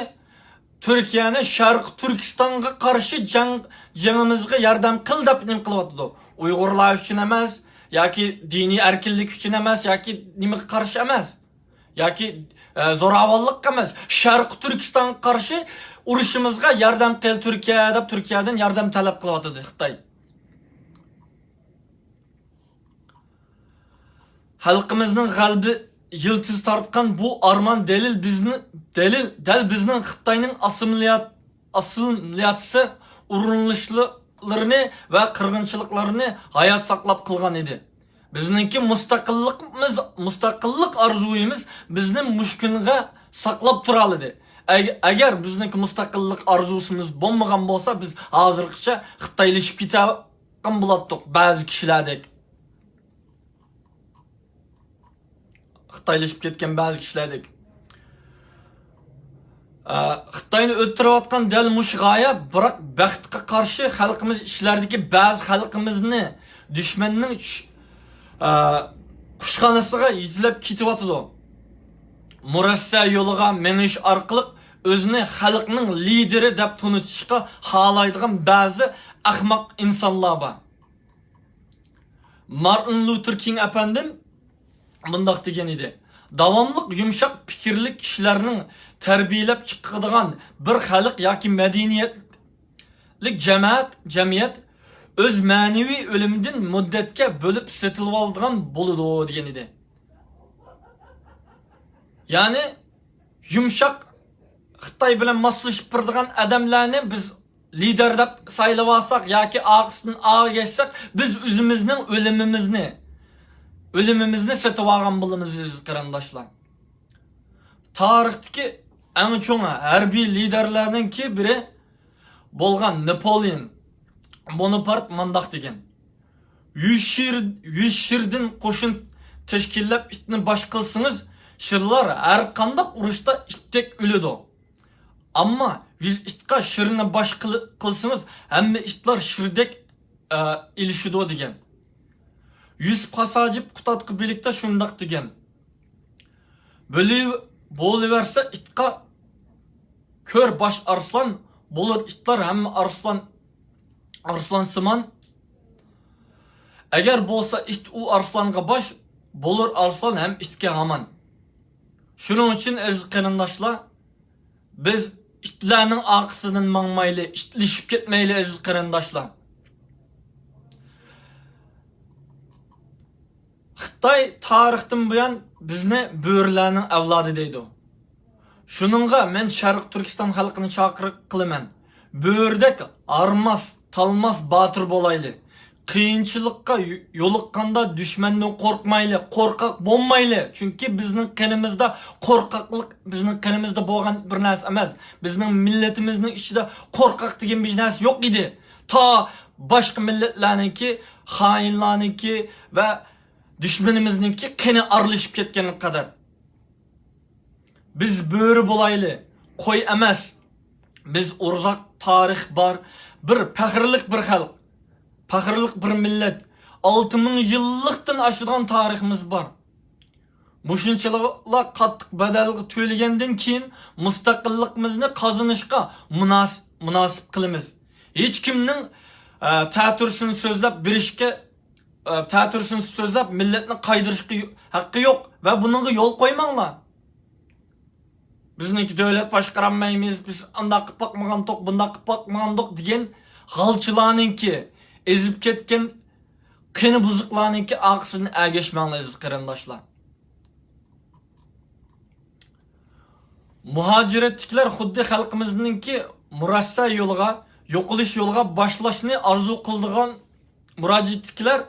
تۈركىيەنى شەرقىي تۈركىستانغا قارشى جەڭ، جېڭىمىزغا ياردەم قىل دەپ نېمە قىلىۋاتىدۇ. ئۇيغۇرلار ئۈچۈن ئەمەس ياكى دىنىي ئەركىنلىك ئۈچۈن ئەمەس ياكى نېمىگە قارشى ئەمەس. ياكى، ئە، زوراۋانلىققا ئەمەس، شەرقىي تۈركىستانغا قارشى ئۇرۇشىمىزغا ياردەم قىل تۈركىيە دەپ تۈركىيەدىن ياردەم تەلەپ قىلىۋاتىدۇ خىتاي. خەلقىمىزنىڭ غەلىبە يىلتىزى تارتقان بۇ ئارمان دەلىل بىزنى، دەلىل، دەل بىزنىڭ خىتاينىڭ ئاسسىمىليات-، ئاسسىمىلياتسىيە ئۇرۇنۇشلىرىنى ۋە قىرغىنچىلىقلىرىنى ھايات ساقلاپ قىلغان ئىدى. بىزنىڭكى مۇستەقىللىقىمىز، مۇستەقىللىق ئارزۇيىمىز بىزنى مۇشۇ كۈنگە ساقلاپ تۇرالىدى. ئەگ-، ئەگەر بىزنىڭكى مۇستەقىللىق ئارزۇسىمىز بولمىغان بولسا، بىز ھازىرغىچە خىتايلىشىپ كېتەلىگەن بولاتتۇق، بەزى كىشىلەردەك. خىتايلىشىپ كەتكەن بەزى كىشىلەردەك. ئە، خىتاينى ئۆلتۈرۈۋاتقان دەل مۇشۇ غايە، بىراق بەختكە قارشى خەلقىمىز ئىچلەردىكى بەزى خەلقىمىزنى دۈشمەننىڭ چۈش-، ئە، قۇشخانىسىغا يېتىلەپ كېتىۋاتىدۇ. مۇرەسسە يولىغا مېڭىش ئارقىلىق ئۆزىنى خەلقنىڭ لىدىرى دەپ تونۇتۇشقا خالايدىغان بەزى ئەخمەق ئىنسانلار بار. مارتىن لۇتېر كىڭ ئەپەندىم مۇنداق دېگەن ئىدى، داۋاملىق يۇمشاق پىكىرلىك كىشىلەرنىڭ تەربىيەلەپ چىقىدىغان بىر خەلق ياكى مەدەنىيەتلىك جەمەت، جەمئىيەت ئۆز مەنىۋى ئۆلۈمىدىن مۇددەتكە بۆلۈپ سېتىلىۋالىدىغان بولىدۇ، دېگەن ئىدى. يەنى يۇمشاق خىتاي بىلەن ماسلىشىپ بېرىدىغان ئادەملەرنى بىز لىدەر دەپ سايلىۋالساق ياكى ئارقىسىدىن ئاغا گەچسەك، بىز ئۆزىمىزنىڭ ئۆلۈمىمىزنى، ئۆلۈمىمىزنى سېتىۋالغان بولىمىز، ئەزىز قېرىنداشلار. تارىختىكى ئەڭ چوڭ ھەربىي لىدەرلەرنىڭكى بىرى بولغان ناپولېئون بوناپارت مۇنداق دېگەن: «يۈز شىر-، يۈز شىردىن قوشۇن تەشكىللەپ ئىتنى باش قىلسىڭىز، شىرلار ھەر قانداق ئۇرۇشتا ئىتتەك ئۆلىدۇ. ئەمما يۈز ئىتقا شىرنى باش قىل-، قىلسىڭىز، ھەممە ئىتلار شىردەك، ئە، ئېلىشىدۇ» دېگەن. يۈسۈپ خاس ھاجىپ قۇتادغۇ بىلىكتە شۇنداق دېگەن: «بۆلۈ-، بولۇۋەرسە ئىتقا كۆر باش ئارسلان، بولۇر ئىتلار ھەممە ئارسلان، ئارسلانسىمان. ئەگەر بولسا ئىت ئۇ ئارسلانغا باش، بولۇر ئارسلان ھەم ئىتكە ھامان.» شۇنىڭ ئۈچۈن، ئەزىز قېرىنداشلار، بىز ئىتلارنىڭ ئارقىسىدىن ماڭمايلى، ئىتلىشىپ كەتمەيلى، ئەزىز قېرىنداشلار. خىتاي تارىختىن بۇيان بىزنى بۆرىلەرنىڭ ئەۋلادى دەيدۇ. شۇنىڭغا مەن شەرقىي تۈركىستان خەلقىنى چاقىرىق قىلىمەن. بۆرىدەك ھارماس، تالماس باتۇر بولايلى. قىيىنچىلىققا يو-، يولۇققاندا دۈشمەندىن قورقمايلى، قورقاق بولمايلى. چۈنكى بىزنىڭ قېنىمىزدا قورقاقلىق، بىزنىڭ قېنىمىزدا بولغان بىر نەرسە ئەمەس. بىزنىڭ مىللىتىمىزنىڭ ئىچىدە قورقاق دېگەن بىر نەرسە يوق ئىدى. تا باشقا مىللەتلەرنىڭكى، خائىنلارنىڭكى ۋە دۈشمىنىمىزنىڭكى قېنى ئارىلىشىپ كەتكەنگە قەدەر. بىز بۆرە بولايلى، قوي ئەمەس. بىز ئۇزاق تارىخ بار، بىر پەخىرلىك بىر خەلق، پەخىرلىك بىر مىللەت. ئالتە مىڭ يىللىقتىن ئاشىدىغان تارىخىمىز بار. مۇشۇنچىلىكلا قاتتىق بەدەل تۆلىگەندىن كېيىن مۇستەقىللىقىمىزنى قازىنىشقا مۇناس-، مۇناسىپ قىلىمىز. ھېچكىمنىڭ، ئە، تەتۈرىسىنى سۆزلەپ بېرىشكە، ئە، تەتۈرىسىنى سۆزلەپ مىللەتنى قايدۇرۇشقا يو-، ھەققى يوق ۋە بۇنىڭغا يول قويماڭلار. بىزنىڭكى دۆلەت باشقۇرالمايمىز، بىز ئانداق قىلىپ باقمىغانتۇق، بۇنداق قىلىپ باقمىغانتۇق دېگەن غالچىلارنىڭكى، ئېزىپ كەتكەن قېنى بۇزۇقلارنىڭكى ئارقىسىدىن ئەگەشمەڭلار، ئەزىز قېرىنداشلار. مۇھاجىرەتتىكىلەر خۇددى خەلقىمىزنىڭكى مۇرەسسە يولىغا، يوقىلىش يولىغا باشلاشنى ئارزۇ قىلىدىغان مۇراجىئەتتىكىلەر،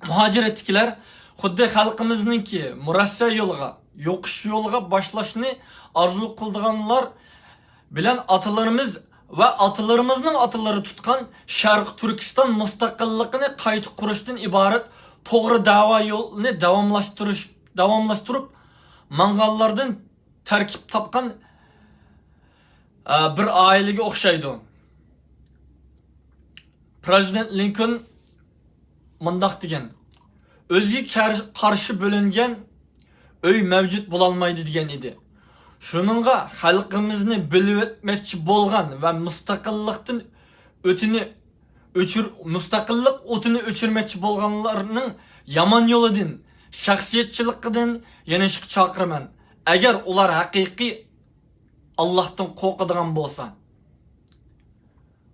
مۇھاجىرەتتىكىلەر خۇددى خەلقىمىزنىڭكى مۇرەسسە يولىغا، يوقىلىش يولىغا باشلاشنى ئارزۇ قىلىدىغانلار بىلەن ئاتىلىرىمىز ۋە ئاتىلىرىمىزنىڭ ئاتىلىرى تۇتقان شەرقىي تۈركىستان مۇستەقىللىقىنى قايتا قۇرۇشتىن ئىبارەت توغرا دەۋا يولىنى داۋاملاشتۇرۇش، داۋاملاشتۇرۇپ ماڭغانلاردىن تەركىب تاپقان، ئە، بىر ئائىلىگە ئوخشايدۇ. پرېزىدېنت لىنكولن مۇنداق دېگەن: «ئۆزىگە كەر-، قارشى بۆلۈنگەن ئۆي مەۋجۇت بولالمايدۇ» دېگەن ئىدى. شۇنىڭغا خەلقىمىزنى بۆلۈۋەتمەكچى بولغان ۋە مۇستەقىللىقتىن ئۆتىنى ئۆچۈر-، مۇستەقىللىق ئوتىنى ئۆچۈرمەكچى بولغانلارنىڭ يامان يولىدىن، شەخسىيەتچىلىكىدىن يېنىشقا چاقىرىمەن، ئەگەر ئۇلار ھەقىقىي ئاللاھتىن قورقىدىغان بولسا.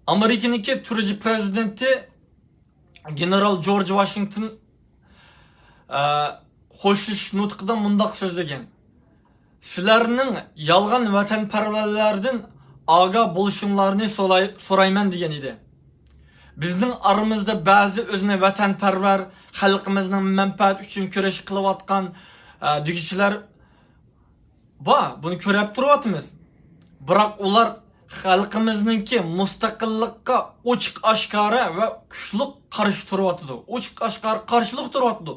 ئامېرىكىنىڭكى تۇنجى پرېزىدېنتى گېنېرال جورج ۋاشىنگتون، ئە، خوشلىشىش نۇتقىدا مۇنداق سۆزلىگەن: «سىلەرنىڭ يالغان ۋەتەنپەرۋەرلەردىن ئاگاھ بولۇشۇڭلارنى سوراي-، سورايمەن» دېگەن ئىدى. بىزنىڭ ئارىمىزدا بەزى ئۆزىنى ۋەتەنپەرۋەر، خەلقىمىزنىڭ مەنپەئەتى ئۈچۈن كۈرەش قىلىۋاتقان، ئە، دېگۈچىلەر بار، بۇنى كۆرۈپ تۇرۇۋاتىمىز. بىراق ئۇلار خەلقىمىزنىڭكى مۇستەقىللىققا ئوچۇق ئاشكارا ۋە كۈچلۈك قارشى تۇرۇۋاتىدۇ. ئوچۇق ئاشكارا قارشىلىق تۇرۇۋاتىدۇ.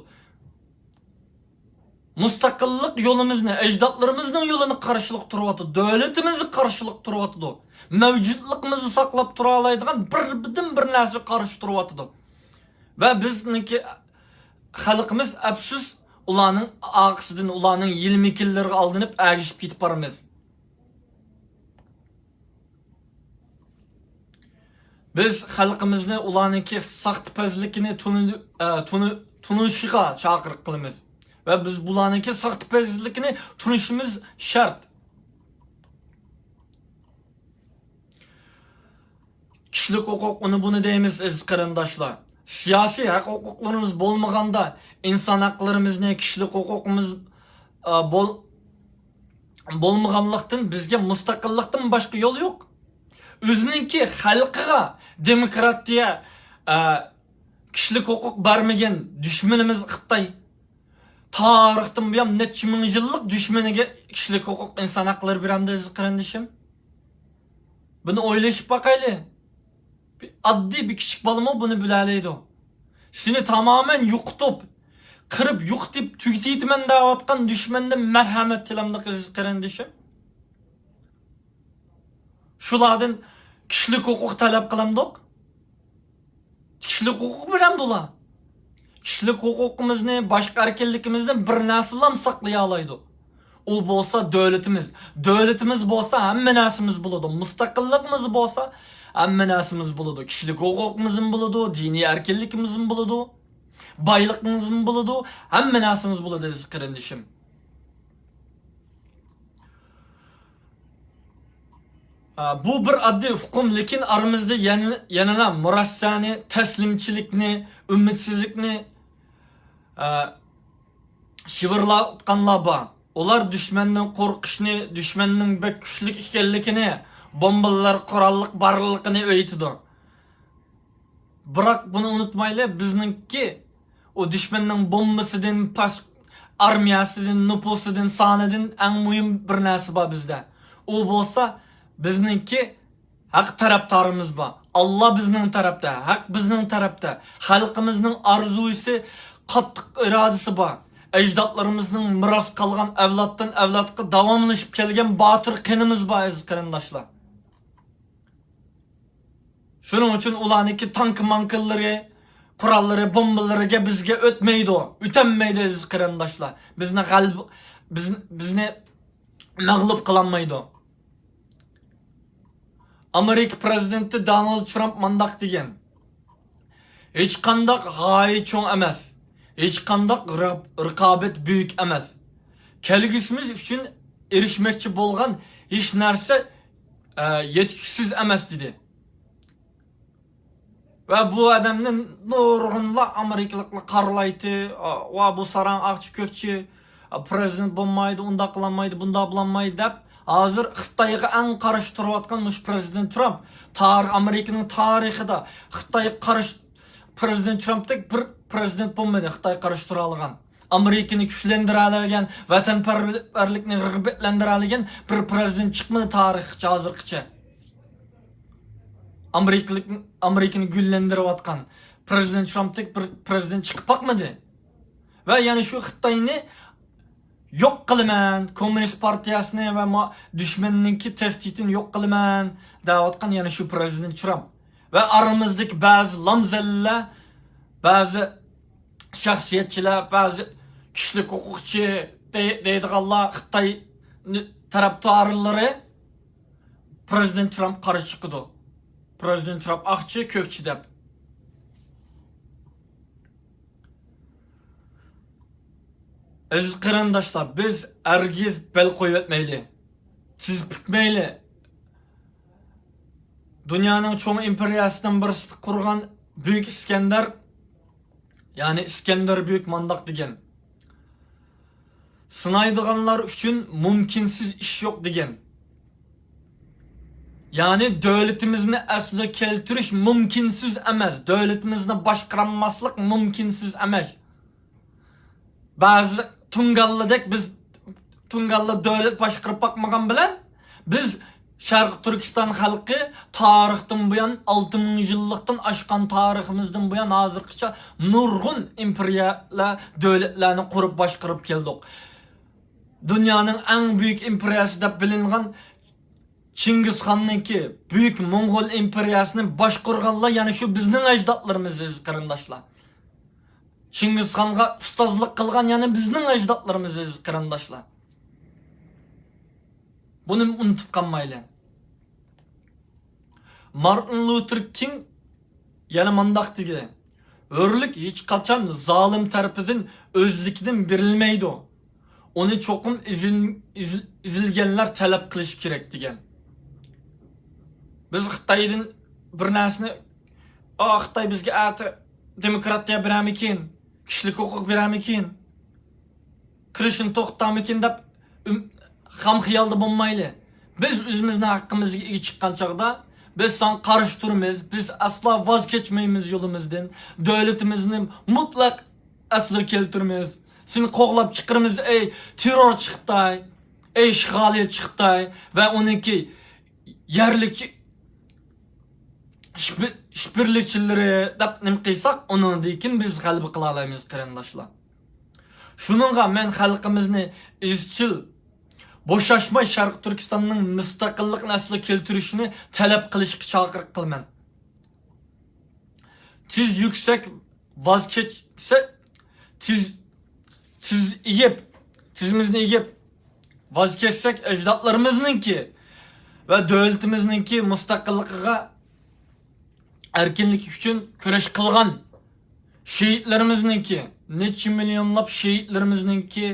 مۇستەقىللىق يولىمىزنى، ئەجدادلىرىمىزنىڭ يولىنى قارشىلىق تۇرۇۋاتىدۇ. دۆلىتىمىزگە قارشىلىق تۇرۇۋاتىدۇ. مەۋجۇتلۇقىمىزنى ساقلاپ تۇرالايدىغان بىردىن بىر نەرسە قارشى تۇرۇۋاتىدۇ. ۋە بىزنىڭكى خەلقىمىز، ئەپسۇس، ئۇلارنىڭ ئارقىسىدىن، ئۇلارنىڭ ھىيلە-مىكىرلىرىگە ئالدىنىپ ئەگىشىپ كېتىپ بارىمىز. بىز خەلقىمىزنى ئۇلارنىڭكى ساختىپەزلىكىنى تونۇ-، ئە، تونۇ-، تونۇشىغا چاقىرىق قىلىمىز. ۋە بىز بۇلارنىڭكى ساختىپەزلىكىنى تونۇشىمىز شەرت. كىشىلىك ھوقۇق، ئۇنى بۇنى دەيمىز، ئەزىز قېرىنداشلار. سىياسىي ھەق ھوقۇقلىرىمىز بولمىغاندا، ئىنسان ھەقلىرىمىزنى، كىشىلىك ھوقۇقىمىز، ئا، بول-، بولمىغانلىقتىن بىزگە مۇستەقىللىقتىن باشقا يول يوق. ئۆزىنىڭكى خەلقىگە دېموكراتىيە، ئا، كىشىلىك ھوقۇق بەرمىگەن دۈشمىنىمىز خىتاي. تارىختىن بۇيان نەچچە مىڭ يىللىق دۈشمىنىگە كىشىلىك ھوقۇق، ئىنسان ھەقلىرى بېرەمدۇ، ئەزىز قېرىندىشىم؟ بۇنى ئويلىشىپ باقايلى. بىر ئاددىي بىر كىچىك بالىمۇ بۇنى بىلەلەيدۇ. سېنى تامامەن يوقىتىپ، قىرىپ، يوقىتىپ، تۈگىتىۋېتىمەن دەۋاتقان دۈشمەندىن مەرھەمەت تىلەمدۇق، ئەزىز قېرىندىشىم؟ شۇلاردىن كىشىلىك ھوقۇق تەلەپ قىلامدۇق؟ كىشىلىك ھوقۇق بېرەمدۇ ئۇلار؟ كىشىلىك ھوقۇقىمىزنى، باشقا ئەركىنلىكىمىزنى بىر نەرسىلام ساقلىيالايدۇ. ئۇ بولسا دۆلىتىمىز. دۆلىتىمىز بولسا ھەممە نەرسىمىز بولىدۇ. مۇستەقىللىقىمىز بولسا ھەممە نەرسىمىز بولىدۇ. كىشىلىك ھوقۇقىمىزمۇ بولىدۇ، دىنىي ئەركىنلىكىمىزمۇ بولىدۇ. بايلىقىمىزمۇ بولىدۇ، ھەممە نەرسىمىز بولىدۇ، ئەزىز قېرىندىشىم. ئا، بۇ بىر ئاددىي ئۇقۇم، لېكىن ئارىمىزدا يەنە، يەنىلا مۇرەسسەنى، تەسلىمچىلىكنى، ئۈمىدسىزلىكنى، ئا، شىۋىرلاۋاتقانلار بار. ئۇلار دۈشمەندىن قورقۇشنى، دۈشمەننىڭ بەك كۈچلۈك ئىكەنلىكىنى، بومبىلار، قوراللىق بارلىقىنى ئېيتىدۇ. بىراق بۇنى ئۇنتۇمايلى، بىزنىڭكى ئۇ دۈشمەننىڭ بومبىسىدىن، پاس-، ئارمىيەسىدىن، نوپۇسىدىن، سانىدىن ئەڭ مۇھىم بىر نەرسە بار بىزدە. ئۇ بولسا بىزنىڭكى ھەق تەرەپدارىمىز بار. ئاللا بىزنىڭ تەرەپتە، ھەق بىزنىڭ تەرەپتە. خەلقىمىزنىڭ ئارزۇسى، قاتتىق ئىرادىسى بار. ئەجدادلىرىمىزنىڭ مىراس قالغان، ئەۋلادتىن ئەۋلادقا داۋاملىشىپ كەلگەن باتۇر قېنىمىز بار، ئەزىز قېرىنداشلار. شۇنىڭ ئۈچۈن ئۇلارنىڭكى تانكا-مانكىلىرى، قوراللىرى، بومبىلىرىگە بىزگە ئۆتمەيدۇ، ئۆتەلمەيدۇ، ئەزىز قېرىنداشلار. بىزنى غەلىبە، بىز، بىزنى مەغلۇپ قىلالمايدۇ. ئامېرىكا پىرېزىدېنتى دونالد ترامپ مۇنداق دېگەن: «ھېچقانداق غايە چوڭ ئەمەس، ھېچقانداق رىق-، رىقابەت بۈيۈك ئەمەس. كەلگۈسىمىز ئۈچۈن ئېرىشمەكچى بولغان ھېچ نەرسە، ئە، يەتكۈسىز ئەمەس» دېدى. ۋە بۇ ئادەمنى نۇرغۇنلار ئامېرىكىلىقلار قارىلايتتى. «ۋا، بۇ ساراڭ ئاقچى كۆكچى، پىرېزىدېنت بولمايدۇ، ئۇنداق قىلالمايدۇ، بۇنداق بولالمايدۇ» دەپ، ھازىر خىتايغا ئەڭ قارشى تۇرۇۋاتقان مۇشۇ پىرېزىدېنت ترامپ. تارىخ، ئامېرىكىنىڭ تارىخىدا خىتايغا قارشى پىرېزىدېنت ترامپتەك بىر پىرېزىدېنت بولمىدى خىتايغا قارشى تۇرالىغان. ئامېرىكىنى كۈچلەندۈرەلىگەن، ۋەتەنپەرۋەرلىكنى رىغبەتلەندۈرەلىگەن بىر پىرېزىدېنت چىقمىدى تارىخقىچە، ھازىرغىچە. ئامېرىكىلىق، ئامېرىكىنى گۈللەندۈرۈۋاتقان پىرېزىدېنت ترامپتەك بىر پىرېزىدېنت چىقىپ باقمىدى. ۋە يەنە شۇ خىتاينى يوق قىلىمەن، كوممۇنىست پارتىيەسىنى ۋە ما-، دۈشمەننىڭكى تەھدىتىنى يوق قىلىمەن دەۋاتقان يەنە شۇ پىرېزىدېنت ترامپ. ۋە ئارىمىزدىكى بەزى لامزەللەر، بەزى شەخسىيەتچىلەر، بەزى كىشىلىك ھوقۇقچى دەي-، دەيدىغانلار، خىتاي نى-، تەرەپدارلىرى پىرېزىدېنت ترامپ قارشى چىقىدۇ. پىرېزىدېنت ترامپ ئاقچى، كۆكچى دەپ. ئەزىز قېرىنداشلار، بىز ھەرگىز بەل قويۇۋەتمەيلى. تىز پۈكمەيلى. دۇنيانىڭ چوڭ ئىمپېرىيەسىنىڭ بىرسىنى قۇرغان بۈيۈك ئىسكەندەر، يەنى ئىسكەندەر بۈيۈك مانداق دېگەن: «سىنايدىغانلار ئۈچۈن مۇمكىنسىز ئىش يوق» دېگەن. يەنى دۆلىتىمىزنى ئەسلىگە كەلتۈرۈش مۇمكىنسىز ئەمەس، دۆلىتىمىزنى باشقۇرالماسلىق مۇمكىنسىز ئەمەس. بەزى تۇڭگانلىدەك بىز تۇڭگانلىدا دۆلەت باشقۇرۇپ باقمىغان بىلەن، بىز شەرقىي تۈركىستان خەلقى تارىختىن بۇيان، ئالتە مىڭ يىللىقتىن ئاشقان تارىخىمىزدىن بۇيان ھازىرغىچە نۇرغۇن ئىمپېرىيەلەر، دۆلەتلەرنى قۇرۇپ باشقۇرۇپ كەلدۇق. دۇنيانىڭ ئەڭ بۈيۈك ئىمپېرىيەسى دەپ بىلىنغان چىڭگىزخاننىڭكى بۈيۈك موڭغۇل ئىمپېرىيەسىنى باشقۇرغانلار يەنە شۇ بىزنىڭ ئەجدادلىرىمىز، ئەزىز قېرىنداشلار. چىڭگىزخانغا ئۇستازلىق قىلغان يەنە بىزنىڭ ئەجدادلىرىمىز، ئەزىز قېرىنداشلار. بۇنى ئۇنتۇپ قالمايلى. مارتىن لۇتېر كىڭ يەنە مۇنداق دېگەن: «ھۆرلۈك ھېچقاچان زالىم تەرىپىدىن ئۆزلۈكىدىن بېرىلمەيدۇ. ئۇنى چوقۇم ئېزىل-، ئېزىل-، ئېزىلگەنلەر تەلەپ قىلىشى كېرەك» دېگەن. بىز خىتايدىن بىر نەرسىنى، «ئا، خىتاي بىزگە ئەتە دېموكراتىيە بېرەرمىكىن؟» كىشىلىك ھوقۇق بېرەرمىكىن؟ قىرىشنى توختىتارمىكىن دەپ ئۈم-، خام خىيالدا بولمايلى. بىز ئۆزىمىزنىڭ ھەققىمىزگە ئىگە چىققان چاغدا، بىز ساڭا قارشى تۇرىمىز، بىز ئەسلا ۋاز كەچمەيمىز يولىمىزدىن، دۆلىتىمىزنى مۇتلەق ئەسلىگە كەلتۈرىمىز. سېنى قوغلاپ چىقىرىمىز، ئەي تېررورچى خىتاي، ئەي ئىشغالىيەتچى خىتاي ۋە ئۇنىڭكى يەرلىكچى ئىشبىر-، ئىشبىرلىكچىلىرى دەپ نېمە قىلساق، ئۇنىڭدىن كېيىن بىز غەلىبە قىلالايمىز، قېرىنداشلار. شۇنىڭغا مەن خەلقىمىزنى ئىزچىل بوشاشماي شەرقىي تۈركىستاننىڭ مۇستەقىللىقىنى ئەسلىگە كەلتۈرۈشىنى تەلەپ قىلىشقا چاقىرىق قىلىمەن. تىز يۈكسەك ۋاز كەچسە، تىز، تىز ئېگىپ، تىزىمىزنى ئېگىپ، ۋاز كەچسەك، ئەجدادلىرىمىزنىڭكى ۋە دۆلىتىمىزنىڭكى مۇستەقىللىقىغا، ئەركىنلىكى ئۈچۈن كۈرەش قىلغان شېھىتلىرىمىزنىڭكى، نەچچە مىليونلاپ شېھىتلىرىمىزنىڭكى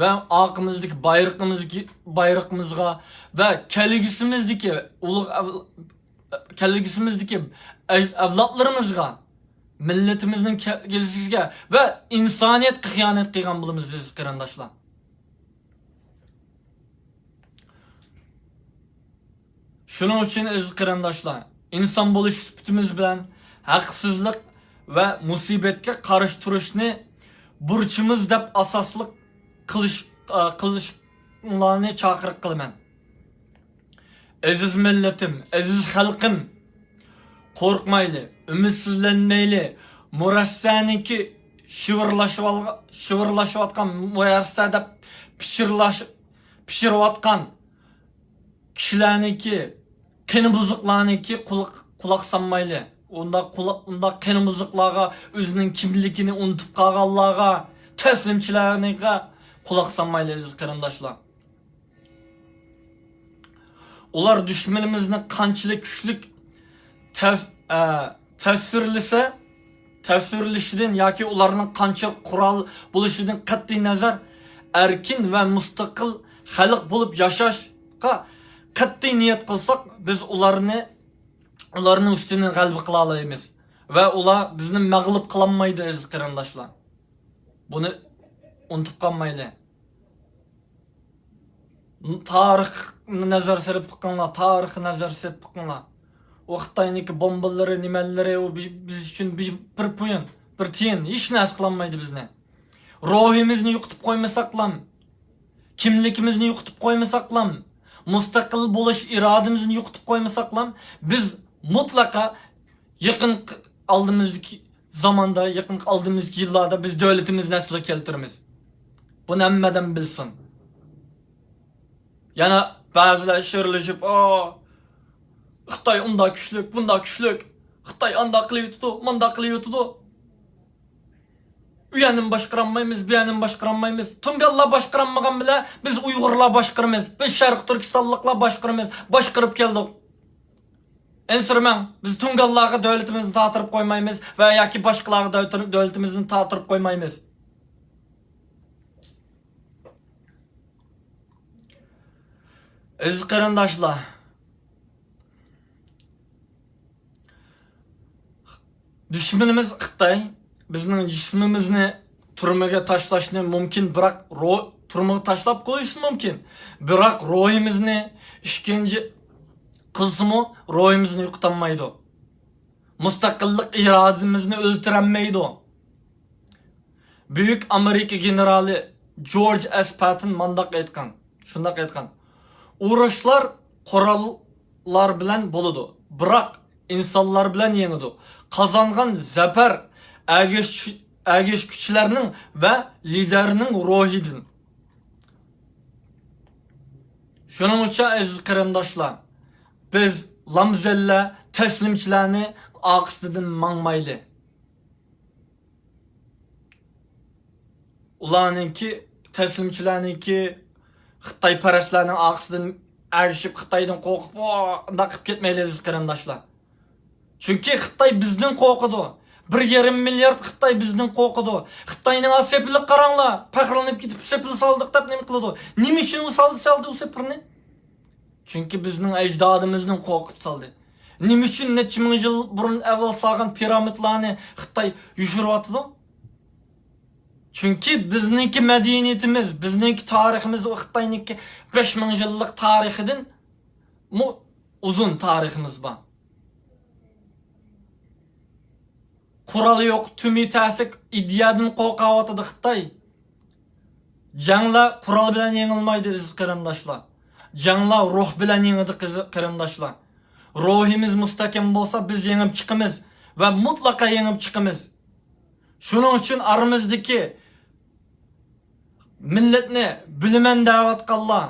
ۋە ئارقىمىزدىكى بايرىقىمىزگە، بايرىقىمىزغا ۋە كەلگۈسىمىزدىكى ئۇلۇغ ئەۋ-، كەلگۈسىمىزدىكى ئەج-، ئەۋلادلىرىمىزغا، مىللىتىمىزنىڭ كەلگۈسىگە ۋە ئىنسانىيەتكە خىيانەت قىلغان بولىمىز، ئەزىز قېرىنداشلار. شۇنىڭ ئۈچۈن، ئەزىز قېرىنداشلار، ئىنسان بولۇش سۈپىتىمىز بىلەن ھەقسىزلىق ۋە مۇسىبەتكە قارشى تۇرۇشنى بۇرچىمىز دەپ ئاساسلىق قىلىش، قىلىشىڭلارنى چاقىرىق قىلىمەن. ئەزىز مىللىتىم، ئەزىز خەلقىم، قورقمايلى، ئۈمىدسىزلەنمەيلى. مۇرەسسەنىڭكى شىۋىرلىشىۋالغا-، شىۋىرلىشىۋاتقان مۇرەسسە دەپ پىچىرلاش-، پىچىرىۋاتقان كىشىلەرنىڭكى، قېنى بۇزۇقلارنىڭكى قۇلىقى، قۇلاق سالمايلى. ئۇنداق قۇلا-، ئۇنداق قېنىمىزلىقلارغا، ئۆزىنىڭ كىملىكىنى ئۇنتۇپ قالغانلارغا، تەسلىمچىلەرنىڭكىگە قۇلاق سالمايلى، ئەزىز قېرىنداشلار. ئۇلار دۈشمىنىمىزنى قانچىلىك كۈچلۈك تەس-، ئە، تەسۋىرلىسە، تەسۋىرلىشىدىن ياكى ئۇلارنىڭ قانچە قورال بولۇشىدىن قەتئىينەزەر، ئەركىن ۋە مۇستەقىل خەلق بولۇپ ياشاشقا قەتئىي نىيەت قىلساق، بىز ئۇلارنى، ئۇلارنىڭ ئۈستىدىن غەلىبە قىلالايمىز ۋە ئۇلار بىزنى مەغلۇپ قىلالمايدۇ، ئەزىز قېرىنداشلار. بۇنى ئۇنتۇپ قالمايلى. تارىخنى نەزەر سېلىپ بېقىڭلار، تارىخقا نەزەر سېلىپ بېقىڭلار. ئۇ خىتاينىڭكى بومبىلىرى، نېمەلىرى، ئۇ بى-، بىز ئۈچۈن بى-، بىر پۇيىن، بىر تىيىن، ھېچ نەرسە قىلالمايدۇ بىزنى. روھىمىزنى يوقىتىپ قويمىساقلام، كىملىكىمىزنى يوقىتىپ قويمىساقلام، مۇستەقىل بولۇش ئىرادىمىزنى يوقىتىپ قويمىساقلام، بىز مۇتلەقا يېقىنقى ئالدىمىزدىكى زاماندا، يېقىنقى ئالدىمىزدىكى يىللاردا بىز دۆلىتىمىزنى ئەسلىگە كەلتۈرىمىز. بۇنى ھەممە ئادەم بىلسۇن. يەنە بەزىلەر شۆرلىشىپ، «ئا، خىتاي ئۇنداق كۈچلۈك، بۇنداق كۈچلۈك، خىتاي ئانداق قىلىۋېتىدۇ، مانداق قىلىۋېتىدۇ.» ئۇ يەرنىمۇ باشقۇرالمايمىز، بۇ يەرنىمۇ باشقۇرالمايمىز. تۇڭگانلار باشقۇرالمىغان بىلەن بىز ئۇيغۇرلار باشقۇرىمىز، بىز شەرقىي تۈركىستانلىقلار باشقۇرىمىز، باشقۇرۇپ كەلدۇق. ئەنسىرىمەڭ، بىز تۇڭگانلارغا دۆلىتىمىزنى تارتىرىپ قويمايمىز ۋە ياكى باشقىلارغا دۆلىتىم-، دۆلىتىمىزنى تارتىرىپ قويمايمىز. ئەزىز قېرىنداشلار، دۈشمىنىمىز خىتاي بىزنىڭ جىسمىمىزنى تۈرمىگە تاشلاشنى مۇمكىن، بىراق رو-، تۈرمىگە تاشلاپ قويۇشى مۇمكىن، بىراق روھىمىزنى ئىشكەنجە قىلسىمۇ روھىمىزنى يوقىتالمايدۇ. مۇستەقىللىق ئىرادىمىزنى ئۆلتۈرەلمەيدۇ. بۈيۈك ئامېرىكا گېنېرالى جورج ئېس پاتتون مانداق ئېيتقان، شۇنداق ئېيتقان: «ئۇرۇشلار قوراللار بىلەن بولىدۇ، بىراق ئىنسانلار بىلەن يېڭىدۇ. قازانغان زەپەر ئەگەش-، ئەگەشكۈچىلەرنىڭ ۋە لىدەرنىڭ روھىدىن.» شۇنىڭ ئۈچۈن، ئەزىز قېرىنداشلار، بىز لامزەللە، تەسلىمچىلەرنى ئارقىسىدىن ماڭمايلى. ئۇلارنىڭكى، تەسلىمچىلەرنىڭكى، خىتايپەرەسلەرنىڭ ئارقىسىدىن ئەگىشىپ، خىتايدىن قورقۇپ، ئۇنداق قىلىپ كەتمەيلى، ئەزىز قېرىنداشلار. چۈنكى خىتاي بىزدىن قورقىدۇ. بىر يېرىم مىليارد خىتاي بىزدىن قورقىدۇ. خىتاينىڭ، «ئا، سېپىلىگە قاراڭلار، پەخىرلىنىپ كېتىپ سېپىل سالدۇق» دەپ نېمە قىلىدۇ؟ نېمە ئۈچۈن ئۇ سالدى، سالدى ئۇ سېپىلنى؟ چۈنكى بىزنىڭ ئەجدادىمىزدىن قورقۇپ سالدى. نېمە ئۈچۈن نەچچە مىڭ يىل بۇرۇن ئەۋۋەل سالغان پىرامىدلارنى خىتاي يوشۇرۇۋاتىدۇ؟ چۈنكى بىزنىڭكى مەدەنىيىتىمىز، بىزنىڭكى تارىخىمىز ئۇ خىتاينىڭكى بەش مىڭ يىللىق تارىخىدىنمۇ ئۇزۇن تارىخىمىز بار. قورال يوق، تۈمى تەسىك ئىدىيەدىن قورقۇۋاتىدۇ خىتاي. جەڭلەر قورال بىلەن يېڭىلمايدۇ، ئەزىز قېرىنداشلار. جەڭلەر روھ بىلەن يېڭىدۇ، قىز-، قېرىنداشلار. روھىمىز مۇستەھكەم بولسا، بىز يېڭىپ چىقىمىز ۋە مۇتلەقا يېڭىپ چىقىمىز. شۇنىڭ ئۈچۈن ئارىمىزدىكى مىللەتنى بۆلىمەن دەۋاتقانلار،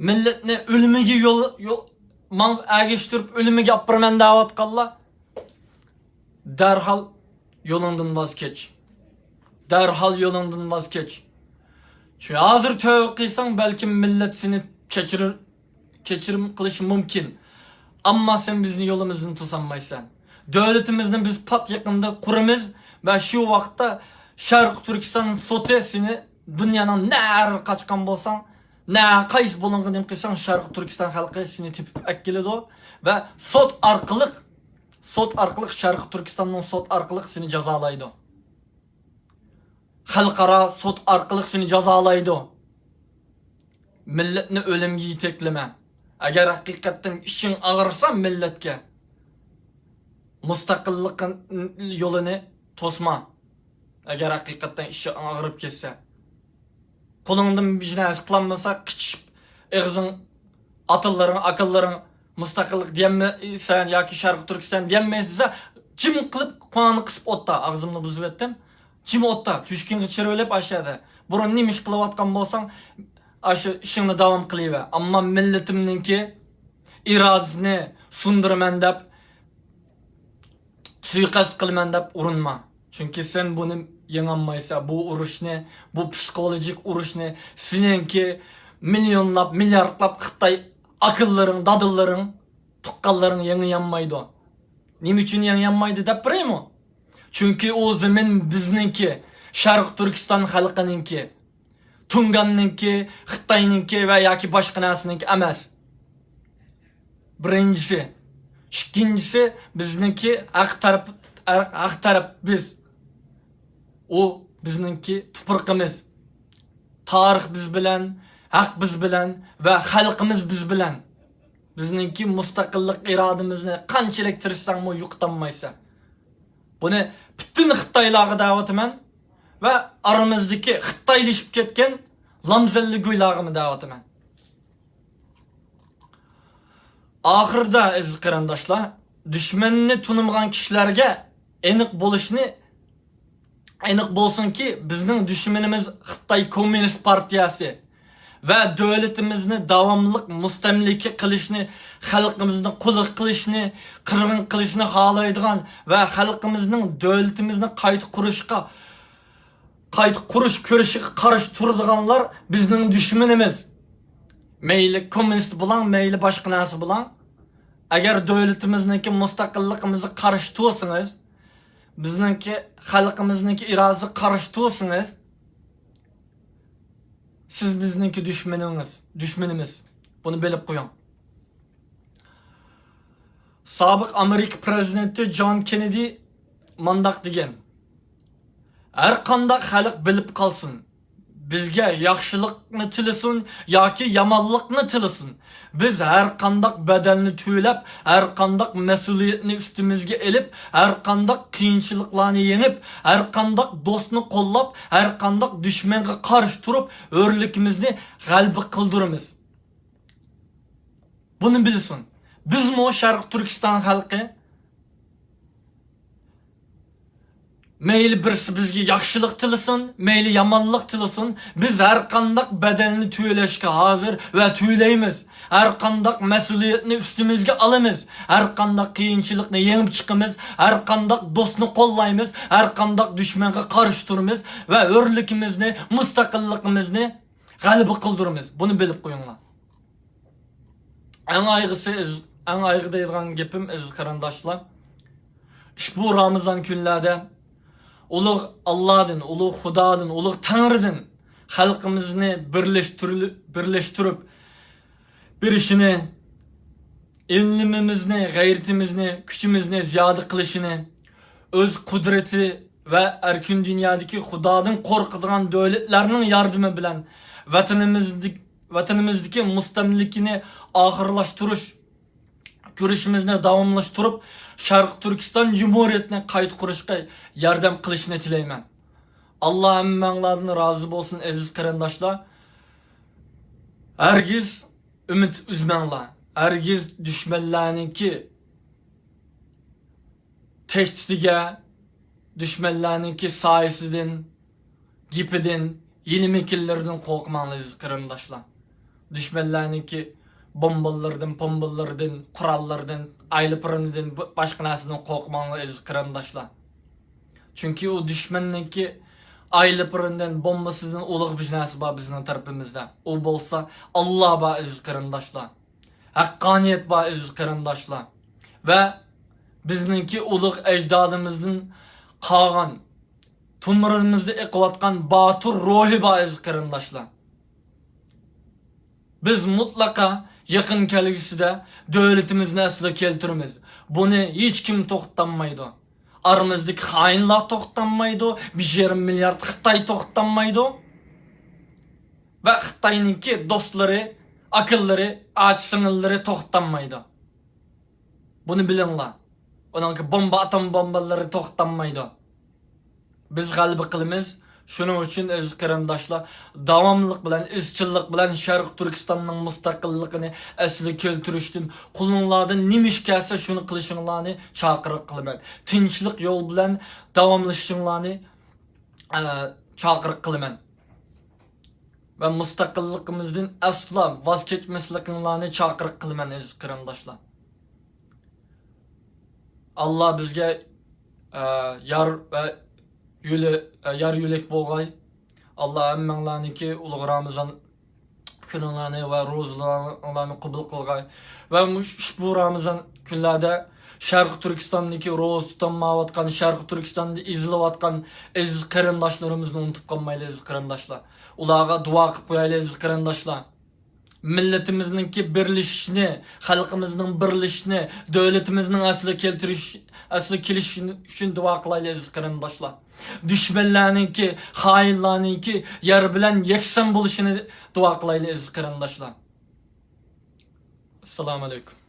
مىللەتنى ئۆلۈمىگە يول، يول، ماڭ-، ئەگىشتۈرۈپ ئۆلۈمىگە ئاپىرىمەن دەۋاتقانلار، دەرھال يولۇڭدىن ۋاز كەچ. دەرھال يولۇڭدىن ۋاز كەچ. چۈ-، ھازىر تۆۋە قىلساڭ، بەلكىم مىللەت سېنى كەچۈرۈر، كەچۈرۈم قىلىشى مۇمكىن. ئەمما سەن بىزنى يولىمىزدىن توسالمايسەن. دۆلىتىمىزنى بىز پات يېقىندا قۇرىمىز ۋە شۇ ۋاقىتتا شەرقىي تۈركىستان سوتى سېنى، دۇنيانىڭ نەرە قاچقان بولساڭ، نە قايسى بۇلۇڭغا نېمە قىلساڭ، شەرقىي تۈركىستان خەلقى سېنى تېپىپ ئەكېلىدۇ ۋە سوت ئارقىلىق، سوت ئارقىلىق، شەرقىي تۈركىستاننىڭ سوت ئارقىلىق سېنى جازالايدۇ. خەلقئارا سوت ئارقىلىق سېنى جازالايدۇ. مىللەتنى ئۆلۈمگە يېتەكلىمە. ئەگەر ھەقىقەتەن ئىچىڭ ئاغرىسا مىللەتكە، مۇستەقىللىق يولىنى توسما. ئەگەر ھەقىقەتەن ئىچىڭ ئاغرىپ كەتسە، قولۇڭدىن بىر نەرسە قىلالمىسا، قىچىشىپ ئېغىزىڭ، ئاتىلىرىڭ، ئاكىلىرىڭ مۇستەقىللىق دېيەلمەيسەن ياكى شەرقىي تۈركىستان دېيەلمەيسىز، جىم قىلىپ قۇلاقنى قىسىپ ئوتتا، ئاغزىمنى بۇزۇۋەتتىم. جىم ئوتتا، تۆشۈكۈڭگە چىرىۋېلىپ ئاشۇ يەردە. بۇرۇن نېمە ئىش قىلىۋاتقان بولساڭ، ئاشۇ ئىشىڭنى داۋام قىلىۋەر. ئەمما مىللىتىمنىڭكى ئىرادىسىنى سۇندۇرىمەن دەپ، سۇيىقەست قىلىمەن دەپ ئۇرۇنما. چۈنكى سەن بۇنى يېڭەلمەيسەن. بۇ ئۇرۇشنى، بۇ پسىخولوگىك ئۇرۇشنى سېنىڭكى مىليونلاپ، مىلياردلاپ خىتاي ئاكىلىرىڭ، دادىلىرىڭ، تۇغقانلىرىڭ يېڭىيالمايدۇ. نېمە ئۈچۈن يېڭىيالمايدۇ دەپ بېرەيمۇ؟ چۈنكى ئۇ زېمىن بىزنىڭكى، شەرقىي تۈركىستان خەلقىنىڭكى، تۇڭگاننىڭكى، خىتاينىڭكى ۋە ياكى باشقا نەرسىنىڭكى ئەمەس. بىرىنچىسى. ئىككىنچىسى، بىزنىڭكى ھەق تەرەپ، ھەق، ھەق تەرەپ بىز. ئۇ بىزنىڭكى تۇپرىقىمىز. تارىخ بىز بىلەن، ھەق بىز بىلەن ۋە خەلقىمىز بىز بىلەن. بىزنىڭكى مۇستەقىللىق ئىرادىمىزنى قانچىلىك تىرىشساڭمۇ يوقىتالمايسەن. بۇنى پۈتۈن خىتايلارغا دەۋاتىمەن ۋە ئارىمىزدىكى خىتايلىشىپ كەتكەن لامزەللىگۇيلارغىمۇ دەۋاتىمەن. ئاخىرىدا، ئەزىز قېرىنداشلار، دۈشمەننى تونۇمىغان كىشىلەرگە ئېنىق بولۇشنى، ئېنىق بولسۇنكى، بىزنىڭ دۈشمىنىمىز خىتاي كوممۇنىست پارتىيەسى ۋە دۆلىتىمىزنى داۋاملىق مۇستەملىكە قىلىشنى، خەلقىمىزنى قۇل قىلىشنى، قىرغىن قىلىشنى خالايدىغان ۋە خەلقىمىزنىڭ، دۆلىتىمىزنى قايتا قۇرۇشقا، قايتا قۇرۇش كۈرىشىگە قارشى تۇرىدىغانلار بىزنىڭ دۈشمىنىمىز. مەيلى كوممۇنىست بولاڭ، مەيلى باشقا نەرسە بولاڭ. ئەگەر دۆلىتىمىزنىڭكى مۇستەقىللىقىمىزغا قارشى تۇرسىڭىز، بىزنىڭكى خەلقىمىزنىڭكى ئىرادىسىگە قارشى تۇرسىڭىز، سىز بىزنىڭكى دۈشمىنىمىز، دۈشمىنىمىز. بۇنى بىلىپ قويۇڭ. سابىق ئامېرىكا پرېزىدېنتى جون كېننېدى مانداق دېگەن: «ھەر قانداق خەلق بىلىپ قالسۇن، بىزگە ياخشىلىقنى تىلىسۇن ياكى يامانلىقنى تىلىسۇن، بىز ھەر قانداق بەدەلنى تۆلەپ، ھەر قانداق مەسئۇلىيەتنى ئۈستىمىزگە ئېلىپ، ھەر قانداق قىيىنچىلىقلارنى يېڭىپ، ھەر قانداق دوستنى قوللاپ، ھەر قانداق دۈشمەنگە قارشى تۇرۇپ، ھۆرلۈكىمىزنى غەلىبە قىلدۇرىمىز.» بۇنى بىلسۇن. بىزمۇ شەرقىي تۈركىستان خەلقى، مەيلى بىرسى بىزگە ياخشىلىق تىلىسۇن، مەيلى يامانلىق تىلىسۇن، بىز ھەر قانداق بەدەلنى تۆلەشكە ھازىر ۋە تۆلەيمىز. ھەر قانداق مەسئۇلىيەتنى ئۈستىمىزگە ئالىمىز. ھەر قانداق قىيىنچىلىقنى يېڭىپ چىقىمىز. ھەر قانداق دوستنى قوللايمىز. ھەر قانداق دۈشمەنگە قارشى تۇرىمىز ۋە ھۆرلۈكىمىزنى، مۇستەقىللىقىمىزنى غەلىبە قىلدۇرىمىز. بۇنى بىلىپ قويۇڭلار. ئەڭ ئايىغىسى، ئەڭ ئايىغى دەيدىغان گېپىم، ئەزىز قېرىنداشلار، ئۇشبۇ رامىزان كۈنلەردە ئۇلۇغ ئاللادىن، ئۇلۇغ خۇدادىن، ئۇلۇغ تەڭرىدىن خەلقىمىزنى بىرلەشتۈرۈل-، بىرلەشتۈرۈپ بېرىشىنى، ئىلمىمىزنى، غەيرىتىمىزنى، كۈچىمىزنى زىيادە قىلىشىنى، ئۆز قۇدرىتى ۋە ئەركىن دۇنيادىكى خۇدادىن قورقىدىغان دۆلەتلەرنىڭ ياردىمى بىلەن ۋەتىنىمىزدىكى، ۋەتىنىمىزدىكى مۇستەملىكىنى ئاخىرلاشتۇرۇش كۈرىشىمىزنى داۋاملاشتۇرۇپ، شەرقىي تۈركىستان جۇمھۇرىيىتىنى قايتا قۇرۇشقا ياردەم قىلىشىنى تىلەيمەن. ئاللا ھەممەڭلاردىن رازى بولسۇن، ئەزىز قېرىنداشلار. ھەرگىز ئۈمىد ئۈزمەڭلار. ھەرگىز دۈشمەنلەرنىڭكى تەھدىتىگە، دۈشمەنلەرنىڭكى سايىسىدىن، گېپىدىن، ھىيلە-مىكىرلىرىدىن قورقماڭلار، ئەزىز قېرىنداشلار. دۈشمەنلەرنىڭكى بومبىلىرىدىن، پومبىلىرىدىن، قوراللىرىدىن، ئايروپىلانىدىن، ب-، باشقا نەرسىدىن قورقماڭلار، ئەزىز قېرىنداشلار. چۈنكى ئۇ دۈشمەننىڭكى ئايروپىلىنىدىن، بومبىسىدىن ئۇلۇغ بىر نەرسە بار بىزنىڭ تەرىپىمىزدە. ئۇ بولسا ئاللا بار، ئەزىز قېرىنداشلار. ھەققانىيەت بار، ئەزىز قېرىنداشلار. ۋە بىزنىڭكى ئۇلۇغ ئەجدادىمىزدىن قالغان، تومۇرىمىزدا ئېقىۋاتقان باتۇر روھى بار، ئەزىز قېرىنداشلار. بىز مۇتلەقا يېقىن كەلگۈسىدە دۆلىتىمىزنى ئەسلىگە كەلتۈرىمىز. بۇنى ھېچكىم توختاتالمايدۇ. ئارىمىزدىكى خائىنلار توختاتالمايدۇ، بىر يېرىم مىليارد خىتاي توختاتالمايدۇ. ۋە خىتاينىڭكى دوستلىرى، ئاكىلىرى، ئاچا-سىڭىللىرى توختاتالمايدۇ. بۇنى بىلىڭلار. ئۇنىڭكى بومبا، ئاتوم بومبىلىرى توختاتالمايدۇ. بىز غەلىبە قىلىمىز. شۇنىڭ ئۈچۈن، ئەزىز قېرىنداشلار، داۋاملىق بىلەن، ئىزچىللىق بىلەن شەرقىي تۈركىستاننىڭ مۇستەقىللىقىنى ئەسلىگە كەلتۈرۈشتىن، قولۇڭلاردىن نېمە ئىش كەلسە، شۇنى قىلىشىڭلارنى چاقىرىق قىلىمەن. تىنچلىق يول بىلەن داۋاملىشىشىڭلارنى، ئە، چاقىرىق قىلىمەن. ۋە مۇستەقىللىقىمىزدىن ئەسلا ۋاز كەچمەسلىكىڭلارنى چاقىرىق قىلىمەن، ئەزىز قېرىنداشلار. ئاللا بىزگە ئە، يار ۋە يۆلە-، ئە، يار يۆلەك بولغاي. ئاللا ھەممەڭلارنىڭكى ئۇلۇغ رامىزان كۈنۈڭلارنى ۋە روزىلىرىڭلارنى قوبۇل قىلغاي. ۋە مۇشۇ ئۇشبۇ رامىزان كۈنلەردە شەرقىي تۈركىستاندىكى روزا تۇتالمايۋاتقان، شەرقىي تۈركىستاندا ئېزىلىۋاتقان ئەزىز قېرىنداشلىرىمىزنى ئۇنتۇپ قالمايلى، ئەزىز قېرىنداشلار. ئۇلارغا دۇئا قىلىپ قويايلى، ئەزىز قېرىنداشلار. مىللىتىمىزنىڭكى بىرلىشىشىنى، خەلقىمىزنىڭ بىرلىشىشىنى، دۆلىتىمىزنىڭ ئەسلىگە كەلتۈرۈش، ئەسلىگە كېلىشى ئۈچۈن دۇئا قىلايلى، ئەزىز قېرىنداشلار. دۈشمەنلەرنىڭكى، خائىنلارنىڭكى يەر بىلەن يەكسان بولۇشىنى دۇئا قىلايلى، ئەزىز قېرىنداشلار. ئەسسالامۇ ئەلەيكۇم.